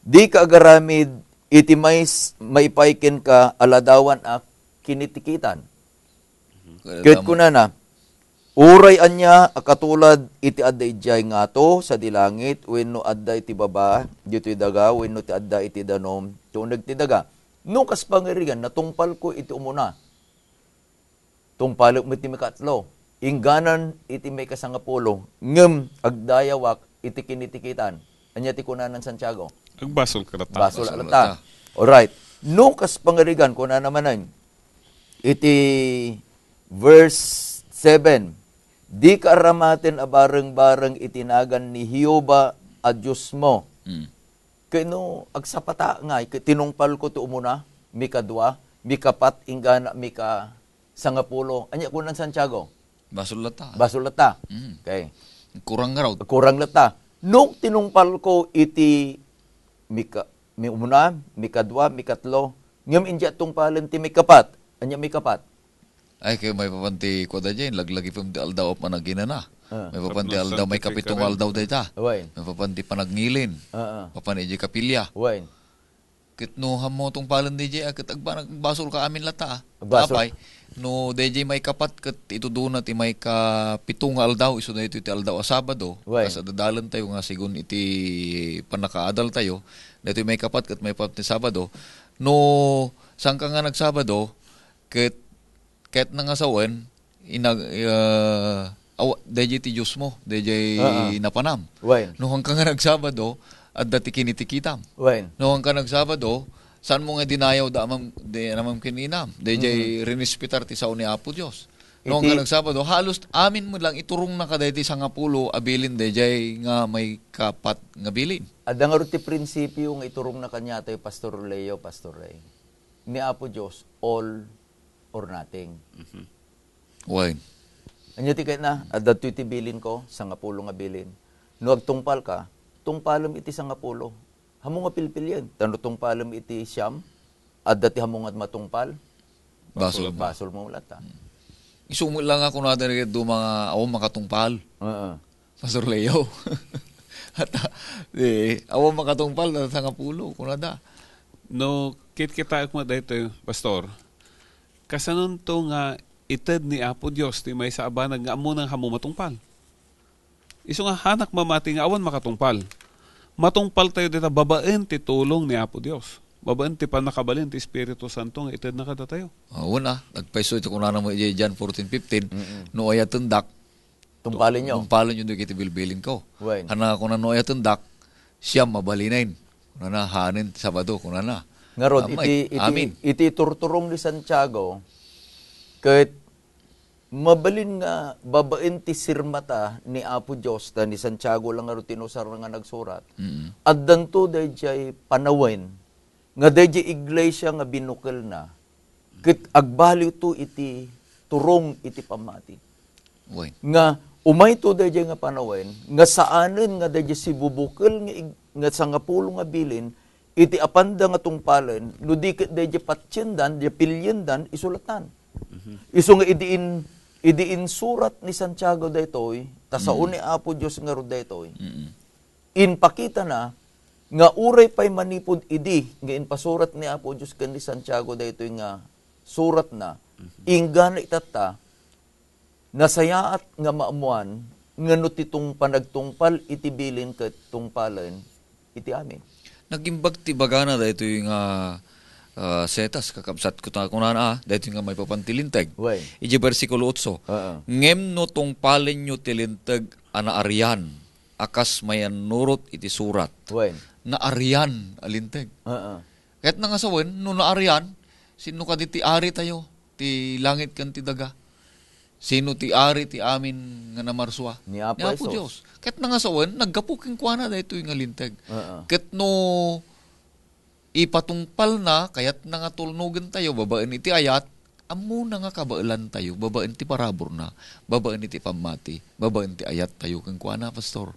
Dika agaramid iti mais-, maipaay kenka a ladawan a kinitikitan. Ket kunana, uray ania a katulad iti adda idiay ngato sadi langit, wenno adda iti baba ditoy daga, wenno ti adda iti danum ti uneg ti daga. No kas pangarigan, natungpalko iti umuna. Tungpalek met ti mikatlo. Ingganan iti maikasangapulo, ngem agdayawak iti kinitikitan. Ania ti kunanan Santiago? Agbasol ka latta. Basol a latta. Alright. No kas pangarigan, kunana manen, iti verse seven, dika aramaten a bareng-bareng iti nagan ni Jehovah a Diosmo. Mm. Ket no agsapata ngay, ket tinungpalko ti umuna, mikadua, mikapat, inggana, mika-, sangapulo. Ania kunan Santiago? Basol latta. Basol latta. Mm. Okay. Kurang ngarud. Kurang latta. No tinungpalko iti mika-, mi-, umuna, mikadua, mikatlo, ngem india tungpalen ti mikapat. Ania mikapat? Ay, kay maipapan ti kuada diay, laglagipem ti aldaw a panaginana. Ah. Maipapan ti aldaw, maikapito nga aldaw dayta. Wen. Maipapan ti panagngilin. Ah, ah. Mapan idiay kapilya. Wen. Ket no hammutong palen daydiay, ah, ket agba-, agbasolka amin latta, ah. Agbasol. Apay, no daydiay maikapat ket itudona ti maikapito nga aldaw, isu daytoy ti aldaw a Sabado, wen, kas adda dalentayo nga segun iti pannakaadaltayo, daytoy maikapat ket maipapan ti Sabado. No saanka nga nagsabado, ket ket na nga sawen, inag-, ah, aw-, daydiay ti Diosmo, daydiay napanam. Wen. No saanka nga nagsabado, adda ti kinitikitam. Wen. No saanka nagsabado, saanmo nga dinayaw da amam, di, amam ken inam. Daydiay rinespetar ti sao ni Apo Dios. No saanka nagsabado, halos amin met lang iturongna kadaydi sangapulo a bilin daydiay nga maikapat nga bilin. Adda ngarud ti prinsipio nga iturongna kaniatayo, Pastor Leo, Pastor Ray. Ni Apo Dios, all or nothing. Mhm. Wen. Ania ti kayatna? Adda ditoy ti bilinko, sangapulo nga bilin. No agtungpalka, tungpalem iti sangapulo. Ammom nga pilpilien. Ta no tungpalem iti siam, adda ti ammom nga matungpal. Basol. Basol mo latta. Isu met la nga kunada dagiti duma nga awan makatungpal. Oo. Pastor Leo. At, eh, awan makatungpal, ta sangapulo, kunada. No, kitkitaek met daytoy, Pastor. Kasanonto nga ited ni Apo Dios ti maysa a banag nga ammona nga ammom matungpal? Isu nga, hanak mamati nga awan makatungpal. Matungpaltayo dita babaen ti tulong ni Apo Dios. Babaen ti pannakabalin ti Espiritu Santo nga itedna kadatayo. Ah, una, nagpayso iti kunana mo iti John fourteen fifteen, Mm-mm. "No ayatendak, tungpalenyo. Tungpalenyo dagiti bilbilinko." Wen. Kana kuna, "No ayatendak, siam mabalinen." Kunana, "Hanen Sabado," kunana. Ngarud, Amay. Iti, iti, Amin. Iti turturong ni Santiago, ket mabalin nga babaen ti sirmata ni Apo Dios, ta ni Santiago lang ngarud ti inusarna nga nagsurat. Mm. Addanto daydiay panawen nga daydiay iglesia nga binukelna, ket agbaliwto iti turong iti pammati. Wen. Nga umayto daydiay nga panawen, nga saanen nga daydiay sibubukel nga ig-, nga sangapulo nga bilin, iti apanda nga tungpalen, no di ket daydiay patiendan, daydiay piliendan, isu lattan. Mhm. Isu nga idi in-, idi insurat ni Santiago daytoy, ta sao Mm. ni Apo Dios ngarud daytoy. Mm. Impakitana nga uray pay manipud idi nga impasurat ni Apo Dios ken ni Santiago daytoy nga suratna, Mhm. inggana itatta, nasayaat nga maammoan nga no ti tung-, panagtungpal iti bilin ket tungpalen iti amin. Nagimbag ti bagana daytoy nga, ah, setas, kakabsatko ta kunana, ah, daytoy nga maipapan ti Linteg. Wen. Idiay bersikulo otso, Oo. "Ngem no tungpalenyo ti Linteg a naarian a kas mayannurot iti surat, Wen. naarian a Linteg." Oo. Ket nangasawen, no naarian, sino kadi ti ari tayo, ti langit ken ti daga? Sino ti ari ti amin nga namarsua? Ni Apo Ni Apo Jesus. Dios. Ket nangasawen, naggapu kenkuana daytoy nga Linteg. Oo. Ket no ipatungpalna, kayatna nga tulnogentayo babaen iti ayat, ammona nga kabaelantayo babaen ti paraburna, babaen iti pammati, babaen ti ayattayo kenkuana, Pastor.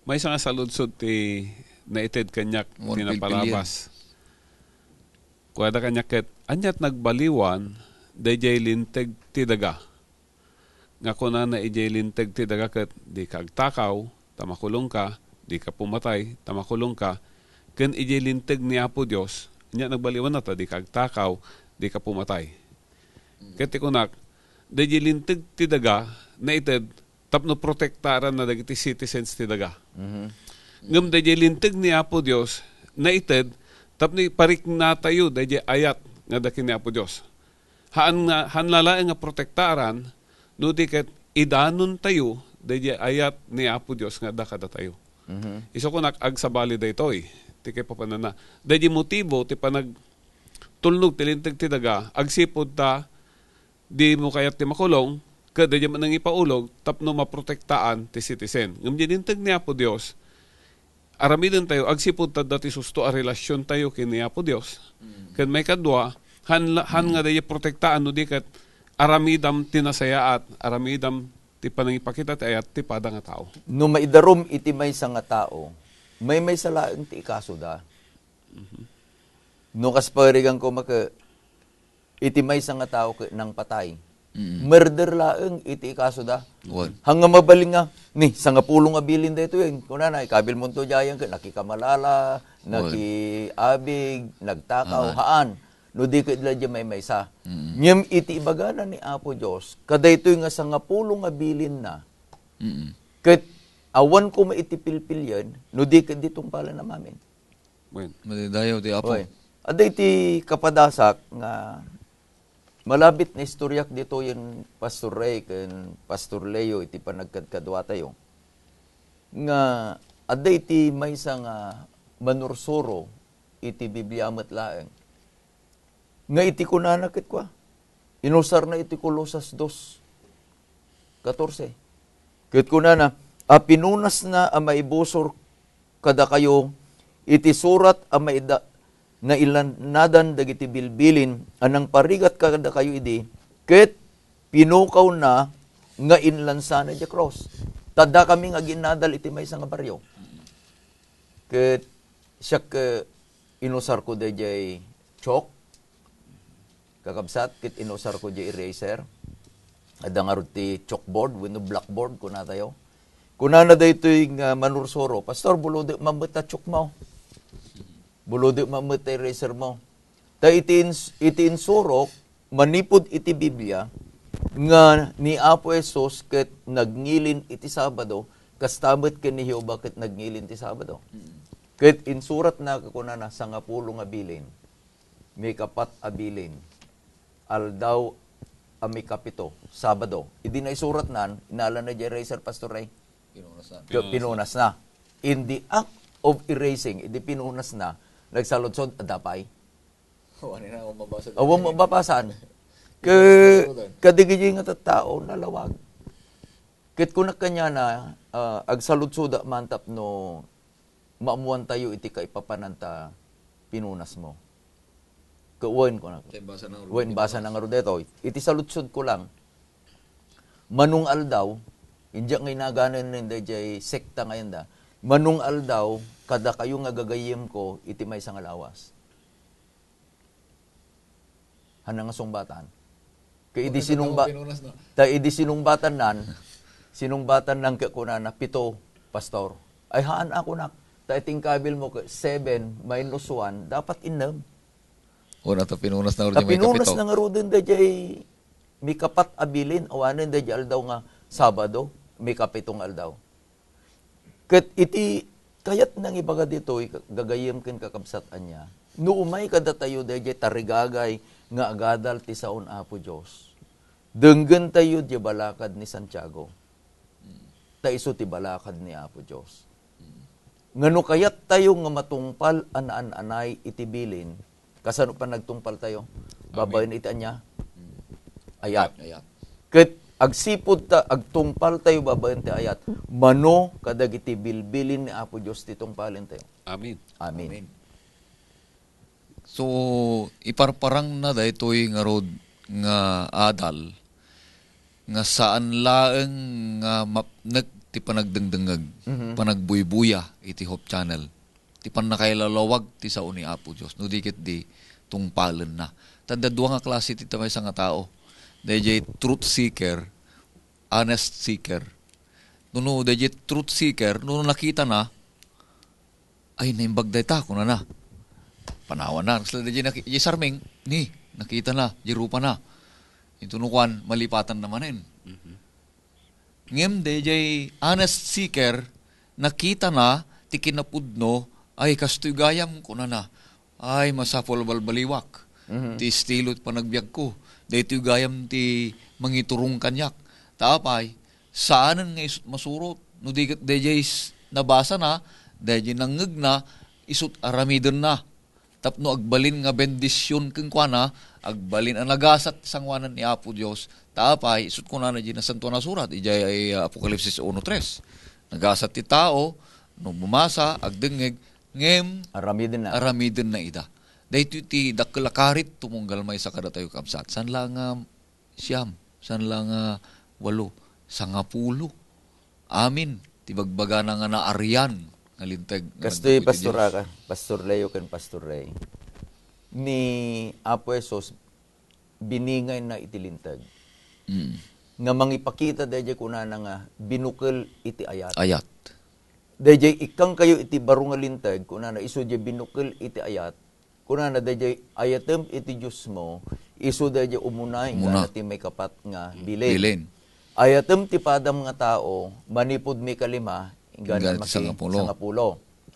Maysa nga saludsod ti naited kaniak Mo ti pilpilian. napalabas. Kuada kaniak ket, ania't nagbaliwan daydiay Linteg ti daga? Nga kunana idiay Linteg ti daga ket, "Dika agtakaw, ta makulongka, dika pumatay, ta makulongka," ken idiay Linteg ni Apo Dios, ania nagbaliwanna ta dika agtakaw, dika pumatay. Ket ti kunak, daydiay Linteg ti daga, naited tapno protektaranna dagiti citizens ti daga. Mhm. Ngem daydiay Linteg ni Apo Dios, naited tapno ipariknatayo daydiay ayat nga adda ken ni Apo Dios. Haan nga, haan la laeng nga protektaran, no di ket idanontayo daydiay ayat ni Apo Dios nga adda kadatayo. Mhm. Isu kunak, agsabali daytoy ti kaipapananna. Daydiay motibo ti panagtulnog ti Linteg ti daga, agsipud ta dimo kayat ti makulong, ket daydiay met nangipaulog tapno maprotektaan ti citizen. Ngem diay Linteg ni Apo Dios, aramidentayo agsipud ta adda ti susto a relasiontayo ken ni Apo Dios. Mm. Ken maikadua, han la-, han nga daydiay protektaan no di ket aramidam ti nasayaat, aramidam ti panangipakita ti ayat ti pada nga tao. No maidarum iti maysa nga tao, maymaysa laeng ti ikasoda. Mhm. No kas pagarigan koma ket iti maysa nga tao ket nangpatay. Mm. Murder laeng iti ikasoda. Wen. Haan nga mabalin nga, ni, sangapulo nga bilin daytoy, kunana, ikabilmonto diayen ket nakikamalala, Wen. nakiabig, nagtakaw, Aman. haan. No di ket la diay maymaysa. Mm. Ngem iti ibagana ni Apo Dios, kadaytoy nga sangapulo nga bilinna, Mm. ket awan koma iti pilpilien, no di ket di tungpalen a mamin. Wen. Madidayaw ti Apo. Oy. Adda iti kapadasak nga malabit nga istoriak ditoyen Pastor Ray ken Pastor Leo iti panagkadkaduatayo. Nga adda iti maysa nga manursuro iti Biblia met laeng. Nga iti kunana ket kua, inusarna iti Colosas dos catorce. Ket kunana, a pinunasna a maibusor kadakayo iti surat a maida-, nailanadan dagiti bilbilin a nangparigat kadakayo idi, ket pinukawna nga inlansana idiay krus. Ta dakami nga aginnadal iti maysa nga barrio. Ket siak, eh, inusarko daydiay chalk, kakabsat, ket inusarko diay eraser. Adda ngarud ti chalkboard wenno blackboard, kunatayo. Kunana daytoy nga manursuro, "Pastor, bulodek man met ta chalk mo. Bulodek man met ta eraser mo." Ta iti ins-, iti insurok, manipud iti Biblia, nga ni Apo Jesus ket nagngilin iti Sabado, kasta met ken ni Jehovah ket nagngilin ti Sabado. Mm. Ket insuratna, kunana, sangapulo nga bilin, mikapat a bilin, aldaw a mikapito, Sabado. Idi naisuratnan, inalana diay eraser, Pastor Ray? Pinunasna. Pinunasna. In the act of erasing, idi pinunasna, nagsaludsod, adda pay. Awan na, awan mabasa. Awan mababasan. Ke-, kadagiti nga tattao, nalawag. Ket kunak kaniana, ah, agsaludsodak man tapno maammoantayo iti kaipapanan ta pinunasmo. Ket wen, kunak. Wen, basa na ngarud daytoy. Iti saludsodko lang, manong aldaw, diak nga inaganen daydiay sekta nga ayan da, manong aldaw, kadakayo nga gagayyemko iti maysa nga lawas. Haan nga sungbatan. Ket idi sinungba-, ta idi sinungbatannan, sinungbatannan ket kunana, "Pito, Pastor." "Ay, haan a," kunak. "Ta iti inkabilmo ket seven minus one, dapat innem." Una, ta pinunas na ngarud daydiay mikapat a bilin, awanen daydiay aldaw nga Sabado, mikapito nga aldaw. Ket iti kayat nangibaga ditoy, gagayyem ken kakabsat ania, no umay kadatayo daydiay tarigagay nga agadal ti saon Apo Dios, denggentayo diay balakad ni Santiago. Ta isu ti balakad ni Apo Dios. Nga no kayattayo nga matungpal a naan-anay iti bilin, kasano pay nagtungpaltayo? Babaen iti ania? Ayat. Ayat. Ket agsipud ta agtungpaltayo babaen ti ayat, mano kadagiti bilbilin ni Apo Dios ti tungpalentayo. Amen. Amen. Amen. So, iparparangna daytoy ngarud nga adal nga saan laeng nga mapnek ti panagdengdengngeg, Mhm. panagbuybuya iti Hope Channel, ti pannakailalawag ti sao ni Apo Dios, no di ket di tungpalenna. Ta adda dua nga klase ti maysa nga tao. Daydiay truth seeker, honest seeker. No, no, daydiay truth seeker, no nakitana, "Ay, naimbag dayta," kunana. Panawanna, kasla daydiay naki-, diay sarming, ni, nakitana, diay rupana. Intono kuan, malipatanna manen. Mhm. Ngem daydiay honest seeker, nakitana ti kinapudno, "Ay, kastoy gayam," kunana. "Ay, masapul a balbaliwak Mhm. ti estilo ti panagbiagko. Daytoy gayam ti mangiturong kaniak." Ta apay, saanen nga isut' masurot. No di ket daydiay s-, nabasana, daydiay nangngegna, isut' aramidenna. Tapno agbalin nga bendision kenkuana, agbalin a nagasat ti sangoanan ni Apo Dios. Ta apay, isut' kunana diay Nasantoan a Surat, idiay, ah, Apokalipsis uno tres. Nagasat ti tao, no mamasa, agdengngeg, ngem aramidenna. Aramidenna ida. Daytoy ti dakkel a karit tumunggal maysa kadatayo, kabsat. Saan la nga siam, saan la nga walo, sangapulo. Amin ti bagbagana nga naarian nga linteg nga Kastoy, nagdakkel iti Pastor Dios. Aka, Pastor Leo ken Pastor Ray. Ni Apo Jesus, biningayna iti linteg. Mm. Nga mangipakita daydiay kunana nga binukel iti ayat. Ayat. Daydiay ikkangkayo iti baro nga linteg, kunana isu diay binukel iti ayat. Kunana, daydiay ayatem iti Diosmo, isu daydiay umuna, Umuna. Inggana ti maikapat nga Mm. bilin. Bilin. Ayatem ti padam nga tao, manipud mikalima, inggana Inggana ti maki-, sangapulo. Sangapulo.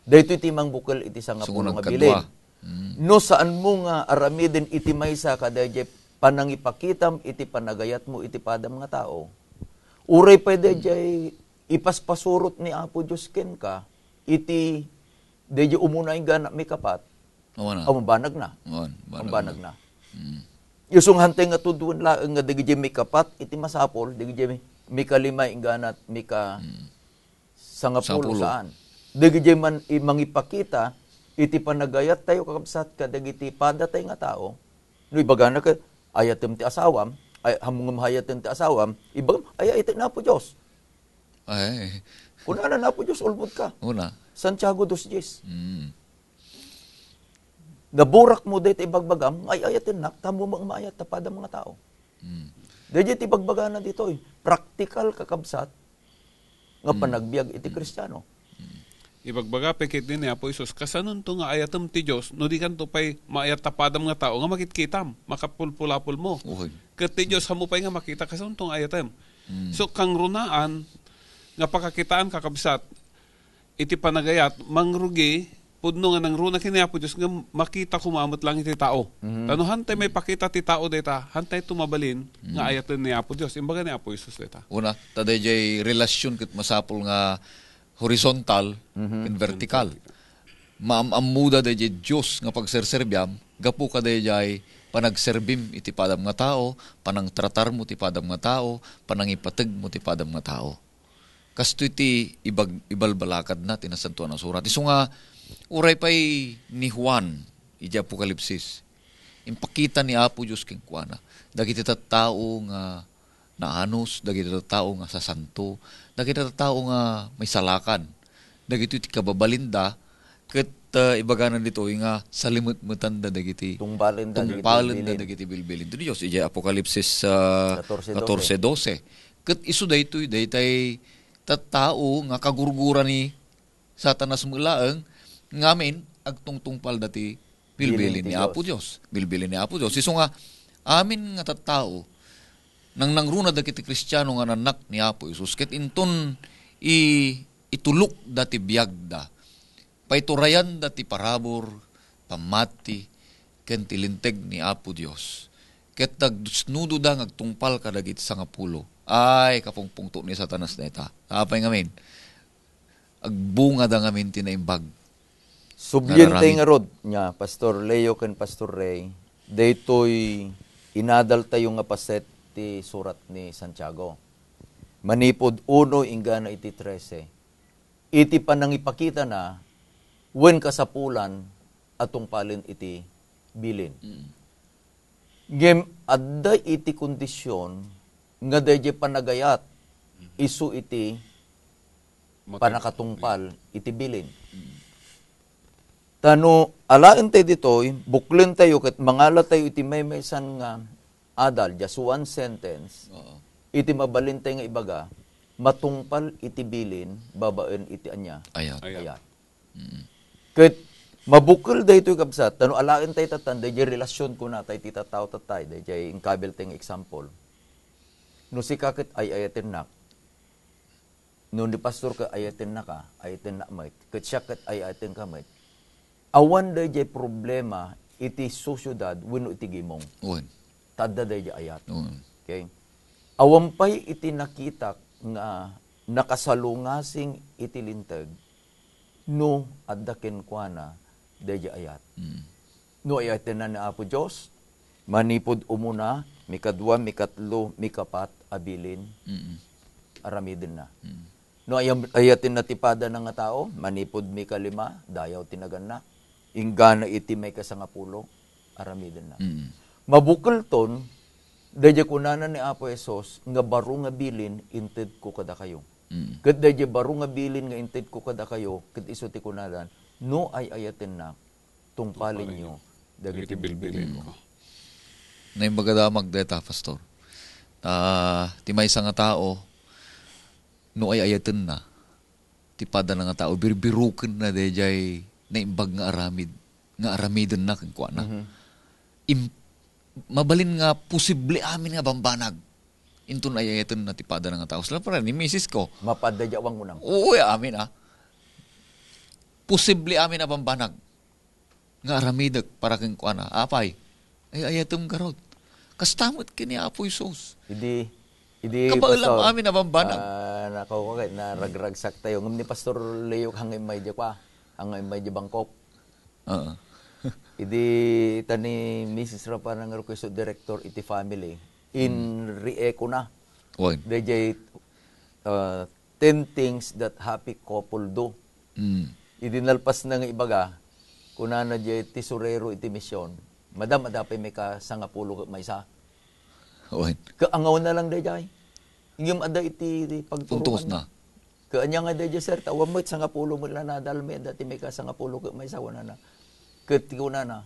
Daytoy ti mangbukel iti sangapulo Sango nga nagkadua. Bilin. Mm. No saanmo nga aramiden iti maysa kadaydiay panangipakitam iti panagayatmo iti padam nga tao, uray pay daydiay ipaspasurot ni Apo Dios kenka iti daydiay umuna inggana mikapat, Awan na. Awan banagna. Awan, banagna. Awan banagna. Mm. Isu nga hantay nga tuduen laeng nga dagiti mikapat iti masapul, dagiti mikalima inggana mika Mm. sangapulo, Sangapulo. Saan. Dagiti man, i-, mangipakita iti panagayat tayo, kakabsat, kadagiti padatay nga tao. No, ibagana ka, "Ayatem ti asawam," ay, hammongem hayaten ti asawam, ibagam, "Ay, ay, iti Apo Dios." Ay. Kunana ni Apo Dios, "Ulbodka." Una. Santiago dos dies. Mm. Naburakmo dayta ibagbagam, nga ay-ayatennak, ta ammom nga maayat ta padam nga tao. Mm. Daydiay ti ibagbagana ditoy, praktikal, kakabsat, nga Mm. panagbiag iti Mm. Kristiano. Mm. Ibagbaga pay ketdi ni Apo Jesus, "Kasanonto nga ayatem ti Dios no di kanto pay maayat ta padam nga tao nga makitkitam, makapulpulapolmo? Uy. Ket ti Dios, ammo pay nga makita kasanonto nga ayatem." Mm. So, kangrunaan nga pakakitaan, kakabsat, iti panagayat, mangrugi, pudno nga nangruna ken ni Apo Dios nga makita koma met lang iti tao. Mhm. Ta no hantay maipakita ti tao dayta, hantay to mabalin nga Mhm. ayaten ni Apo Dios. Imbaga ni Apo Jesus dayta. Una, ta daydiay relasyon ket masapul nga horizontal Mhm. ken vertikal. Maam-ammoda daydiay Dios nga pagserserbiam, gapu kadaydiay panagserbim iti padam nga tao, panangtratarmo ti padam nga tao, panangipategmo ti padam nga tao. Kastoy ti ibag-, ibalbalakadna ti Nasantoan a Surat. Isu nga, uray pay ni Juan, idiay Apokalipsis, impakita ni Apo Dios kenkuana, dagiti tattao nga naanus, dagiti tattao nga sasanto, dagiti tattao nga maisalakan, dagitoy ti kababalinda, ket, ah, ibagana ditoy nga salimetmetanda dagiti Tungpalenda dagiti tungpalenda bilbilin. dagiti bilbilin ti Dios. Idiay Apokalipsis, ah, Katorse dose. katorse dose. Ket isu daytoy, daytay tattao nga kagurgura ni Satanas met laeng, ngamin agtungtungpalda ti bilbilin Bilin ti ni Apo Dios. Dios. Bilbilin ni Apo Dios. Isu nga, amin nga tattao, nangnangruna dagiti Kristiano nga nannak ni Apo Jesus, ket inton i-, itulokda ti biagda, paiturayanda ti parabur, pammati, ken ti linteg ni Apo Dios. Ket nagdusnudoda nga agtungpal kadagiti sangapulo. Ay, kapungpungto ni Satanas dayta. Apay ngamin? Agbungada ngamin ti naimbag. Sublien tay Nararamid. ngarud nia, Pastor Leo ken Pastor Ray, daytoy inadaltayo nga paset ti surat ni Santiago. Manipud uno inggana iti trese. Iti panangipakitana, wen kasapulan a tungpalen iti bilin. Mm. Ngem adda iti kondisyon nga daydiay panagayat Mm. isu iti Matungpal. panakatungpal iti bilin. Mm. Ta no alaentayo ditoy, buklentayo ket mangalatayo iti maymaysan nga adal, just one sentence, Oo. iti mabalintay nga ibaga, matungpal iti bilin babaen iti ania? Ayat. Ayat. Ayat. Mm. Ket mabukel daytoy, kabsat, ta no alaentayo tattan, daydiay relasyon kunatay ti tattao tatay, daydiay inkabiltay nga example. No sika ket ay-ayatennak, no ni pastor ket ayatennaka, ayatennak met, ket siak ket ayatenka met, awan daydiay problema iti sosiedad wenno iti gimong. Wen. Ta adda daydiay ayat. Wen. Okay? Awan pay iti nakitak nga nakasalungasing iti linteg no adda kenkuana daydiay ayat. Mm. No ayatenna ni Apo Dios, manipud umuna, mikadua, mikatlo, mikapat a bilin, Mm. aramidenna. Mm. No ayam-, ayatenna ti padana nga tao, manipud mikalima, dayaw ti naganna. Inggana iti maikasangapulo, aramidenna. Mm. Mabukelton, daydiay kunana ni Apo Jesus nga baro nga bilin intedko kadakayo. Mm. Ket daydiay baro nga bilin nga intedko kadakayo, ket isu ti kunadan, no ay-ayatennak, tungpalenyo dagiti bilbilinko. Naimbag a damag dayta, Pastor. Ta ti maysa nga tao, no ay-ayatenna ti padana nga tao, birbirukenna daydiay naimbag nga aramid, nga aramidenna kenkuana. Mhm. Im-, mabalin nga posible amin nga bambanag. Inton ay-ayatenna ti padana nga tao. Sila pare, ni misis ko. Mapadda di awan kunam. Oo, ya, amin, ah. Posible amin a bambanag nga aramidek para kenkuana. Apay, ay-ayatem garud. Kasta met ken ni Apo Jesus. Idi, idi, Kabaelam Pastor, amin a bambanag. Ah, nakaw ko kay, naragragsak tayo. Ngem ni Pastor Leo, hangin may di kwa. Hangin may di bangkok. Oo. Idi ta ni misis Rafa nang request director iti family, in Mm. Ri-echo na. Wen. Dayjay, uh, ten things that happy couple do. Mm. Idi nalpas na nga ibaga, kunana jay tesorero iti mission, "Madam, adda pay maikasangapulo ket maysa." Wen. Kaangaw na lang dayjay. Ngem adda iti, iti pagturuan Puntos na. Ket ania nga daydiay, sir, ta awan met sangapulo met la nadalmi, dati may kasangapulo ket maysa, kunana. Ket kunana,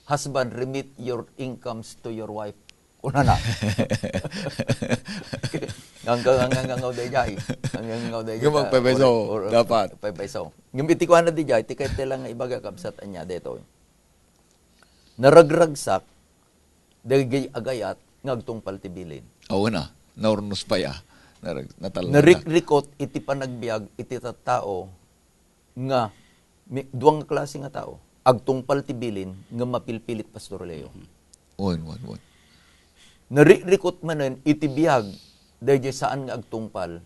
"Husband, remit your incomes to your wife." Kunana. Hanggang, hanggang, hanggang daydiay. Hanggang, hanggang daydiay. Yung magpepeso, or, or, dapat. Pepeso. Yung iti kuana daydiay, ti kayat lang nga ibaga, kabsat, ania daytoy. Naragragsak, dagiti agayat nga agtungpal ti bilin. Awan na. Naurnos pay, ah. Narag-, natalna. Narikrikot iti panagbiag iti tattao nga mi-, dua nga klase nga tao. Agtungpal ti bilin nga mapilpilit, Pastor Leo. Mhm. Wen, wen, wen. Narikrikot manen iti biag daydiay saan nga agtungpal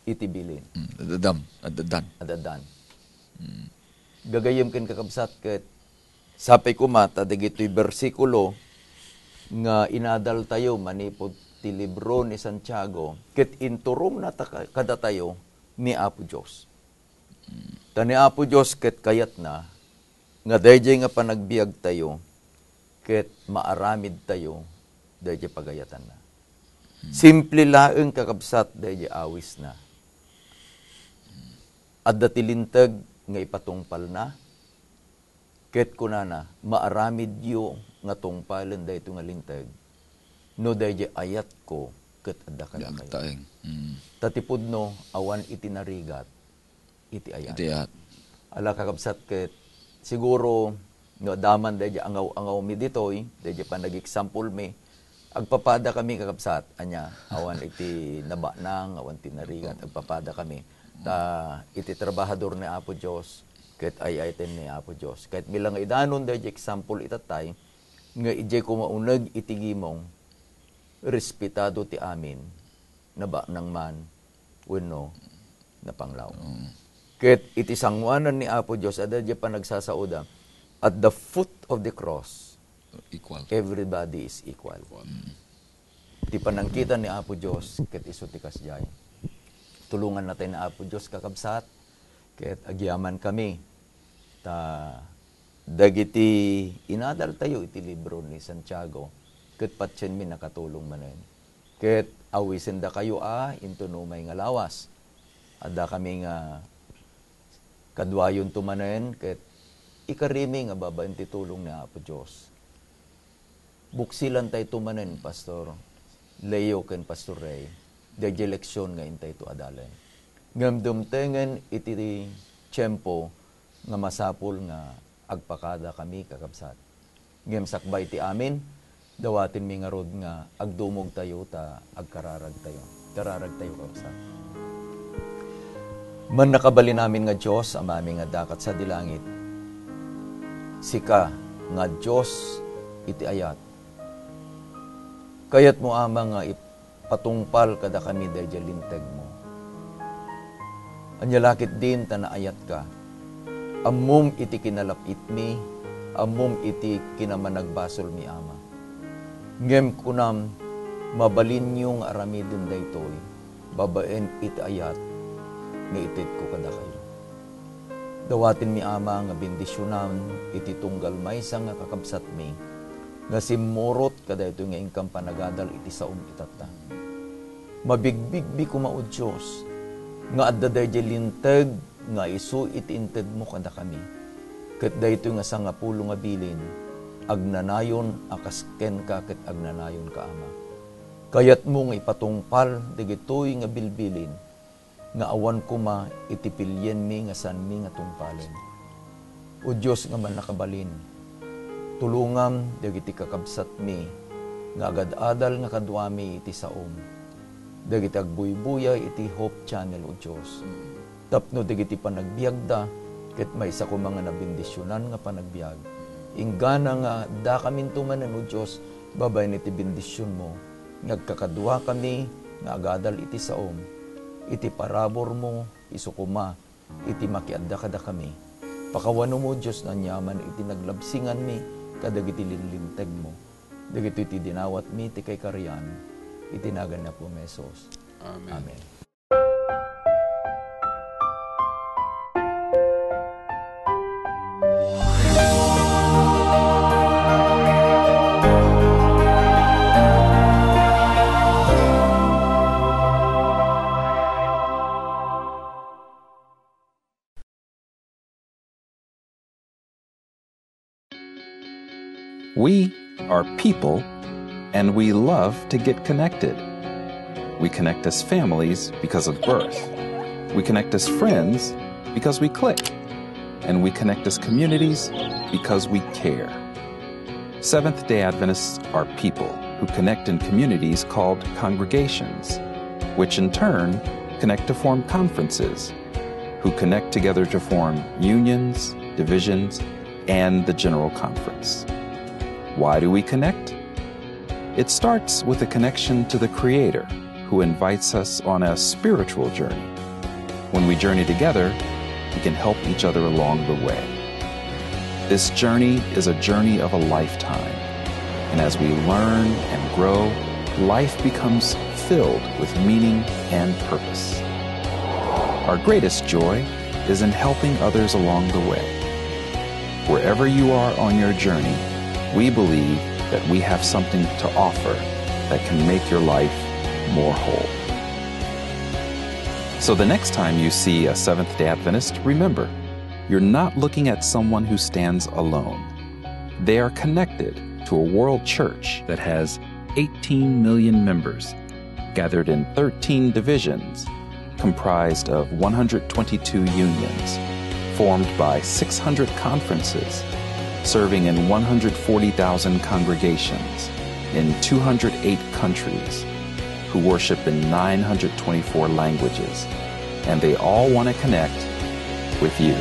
iti bilin. Mm, ad-addam, ad-addan. Ad-addan. Mm. Gagayyem ken kakabsat ket sapay koma ta dagitoy bersikulo nga inadaltayo manipud ti libro ni Santiago ket inturongna ta ka-, kadatayo ni Apo Dios. Ta ni Apo Dios ket kayatna nga daydiay nga panagbiagtayo ket maaramidtayo daydiay pagayatanna. Simple laeng, kakabsat, daydiay awisna. Adda ti linteg nga ipatungpalna, ket kunana, "Maaramidyo nga tungpalen daytoy nga linteg, no daydiay ayatko ket adda kadakayo." Diak taeng. Mm. Ta ti pudno, awan iti narigat, iti ayat. Iti ayat. Ala, kakabsat, ket siguro, no, adda man daydiay angaw-angawmi ditoy, daydiay panagexamplemi, agpapadakami, kakabsat, ania, awan iti nabaknang, awan ti narigat, agpapadakami. Ta iti trabahador ni Apo Dios, ket ay-ayaten ni Apo Dios. Ket bilang nga idanon daydiay example itattay, nga idiay koma uneg iti gimong, respetado ti amin, nabaknang man wenno napanglaw. Mm. Ket iti sangoanan ni Apo Dios, adda diay panagsasaoda, at the foot of the cross, equal. Everybody is equal. Equal. Mm. Ti panangkitan ni Apo Dios, ket isu ti kasdiay. Tulongannatay ni Apo Dios, kakabsat, ket agyamankami. Ta dagiti inadaltayo iti libro ni Santiago, ket patienmi nakatulong manen. Ket awisendakayo a inton umay nga lawas. Addakami nga kaduayonto manen, ket ikarimi nga babaen ti tulong ni Apo Dios. Buksilantayto manen, Pastor Leo ken Pastor Ray, daydiay leksion nga intayto adalen. Ngem dumtengen iti tiempo nga masapul nga agpakadakami, kakabsat. Ngem sakbay ti amin, dawatenmi ngarud nga agdumogtayo ta agkararagtayo. Kararagtayo, kakabsat. Mannakabalin amin nga Dios, Amami nga adda ket sadi langit, sika nga Dios iti ayat. Kayatmo, Ama, nga ipatungpal kadakami daydiay lintegmo. Ania la ketdin ta naayatka. Ammom iti kinalap-itmi, ammom iti kinamanagbasolmi, Ama. Ngem kunam, mabalinyo nga aramiden daytoy babaen iti ayat nga itedko kadakayo. Dawatenmi, Ama, nga bendisionan iti tunggal maysa nga kakabsatmi nga simmurot kadaytoy nga inkam panagadal iti saom itatta. Mabigbigbi koma, O Dios, nga adda daydiay linteg nga isu iti intedmo kadakami. Ket daytoy nga sangapulo nga bilin, agnanayon a kas kenka ket agnanayonka, Ama. Kayatmo nga ipatungpal dagitoy nga bilbilin nga awan koma iti pilienmi nga saanmi nga tungpalen. O Dios nga mannakabalin, tulongam dagiti kakabsatmi nga agad-adal nga kaduami iti saom, dagiti agbuybuya iti Hope Channel, O Dios, tapno dagiti panagbiagda ket maysa koma nga nabendisionan nga panagbiag. Inggana nga addakaminto manen, O Dios, babaen iti bendisionmo, nga agkakaduakami nga agadal iti saom, iti paraburmo, isu koma iti makiadda kadakami. Pakawanom, O Dios, nga aniaman iti naglabsinganmi kadagiti linlintegmo. Dagitoy ti dinawatmi ti kaikarian iti nagan ni Apo Jesus. Amen. Amen. We are people, and we love to get connected. We connect as families because of birth. We connect as friends because we click. And we connect as communities because we care. Seventh day Adventists are people who connect in communities called congregations, which in turn connect to form conferences, who connect together to form unions, divisions, and the General Conference. Why do we connect? It starts with a connection to the Creator, who invites us on a spiritual journey. When we journey together, we can help each other along the way. This journey is a journey of a lifetime, and as we learn and grow, life becomes filled with meaning and purpose. Our greatest joy is in helping others along the way. Wherever you are on your journey, we believe that we have something to offer that can make your life more whole. So the next time you see a Seventh day Adventist, remember, you're not looking at someone who stands alone. They are connected to a world church that has eighteen million members, gathered in thirteen divisions, comprised of one hundred twenty-two unions, formed by six hundred conferences, serving in one hundred forty thousand congregations in two hundred eight countries, who worship in nine hundred twenty-four languages, and they all want to connect with you.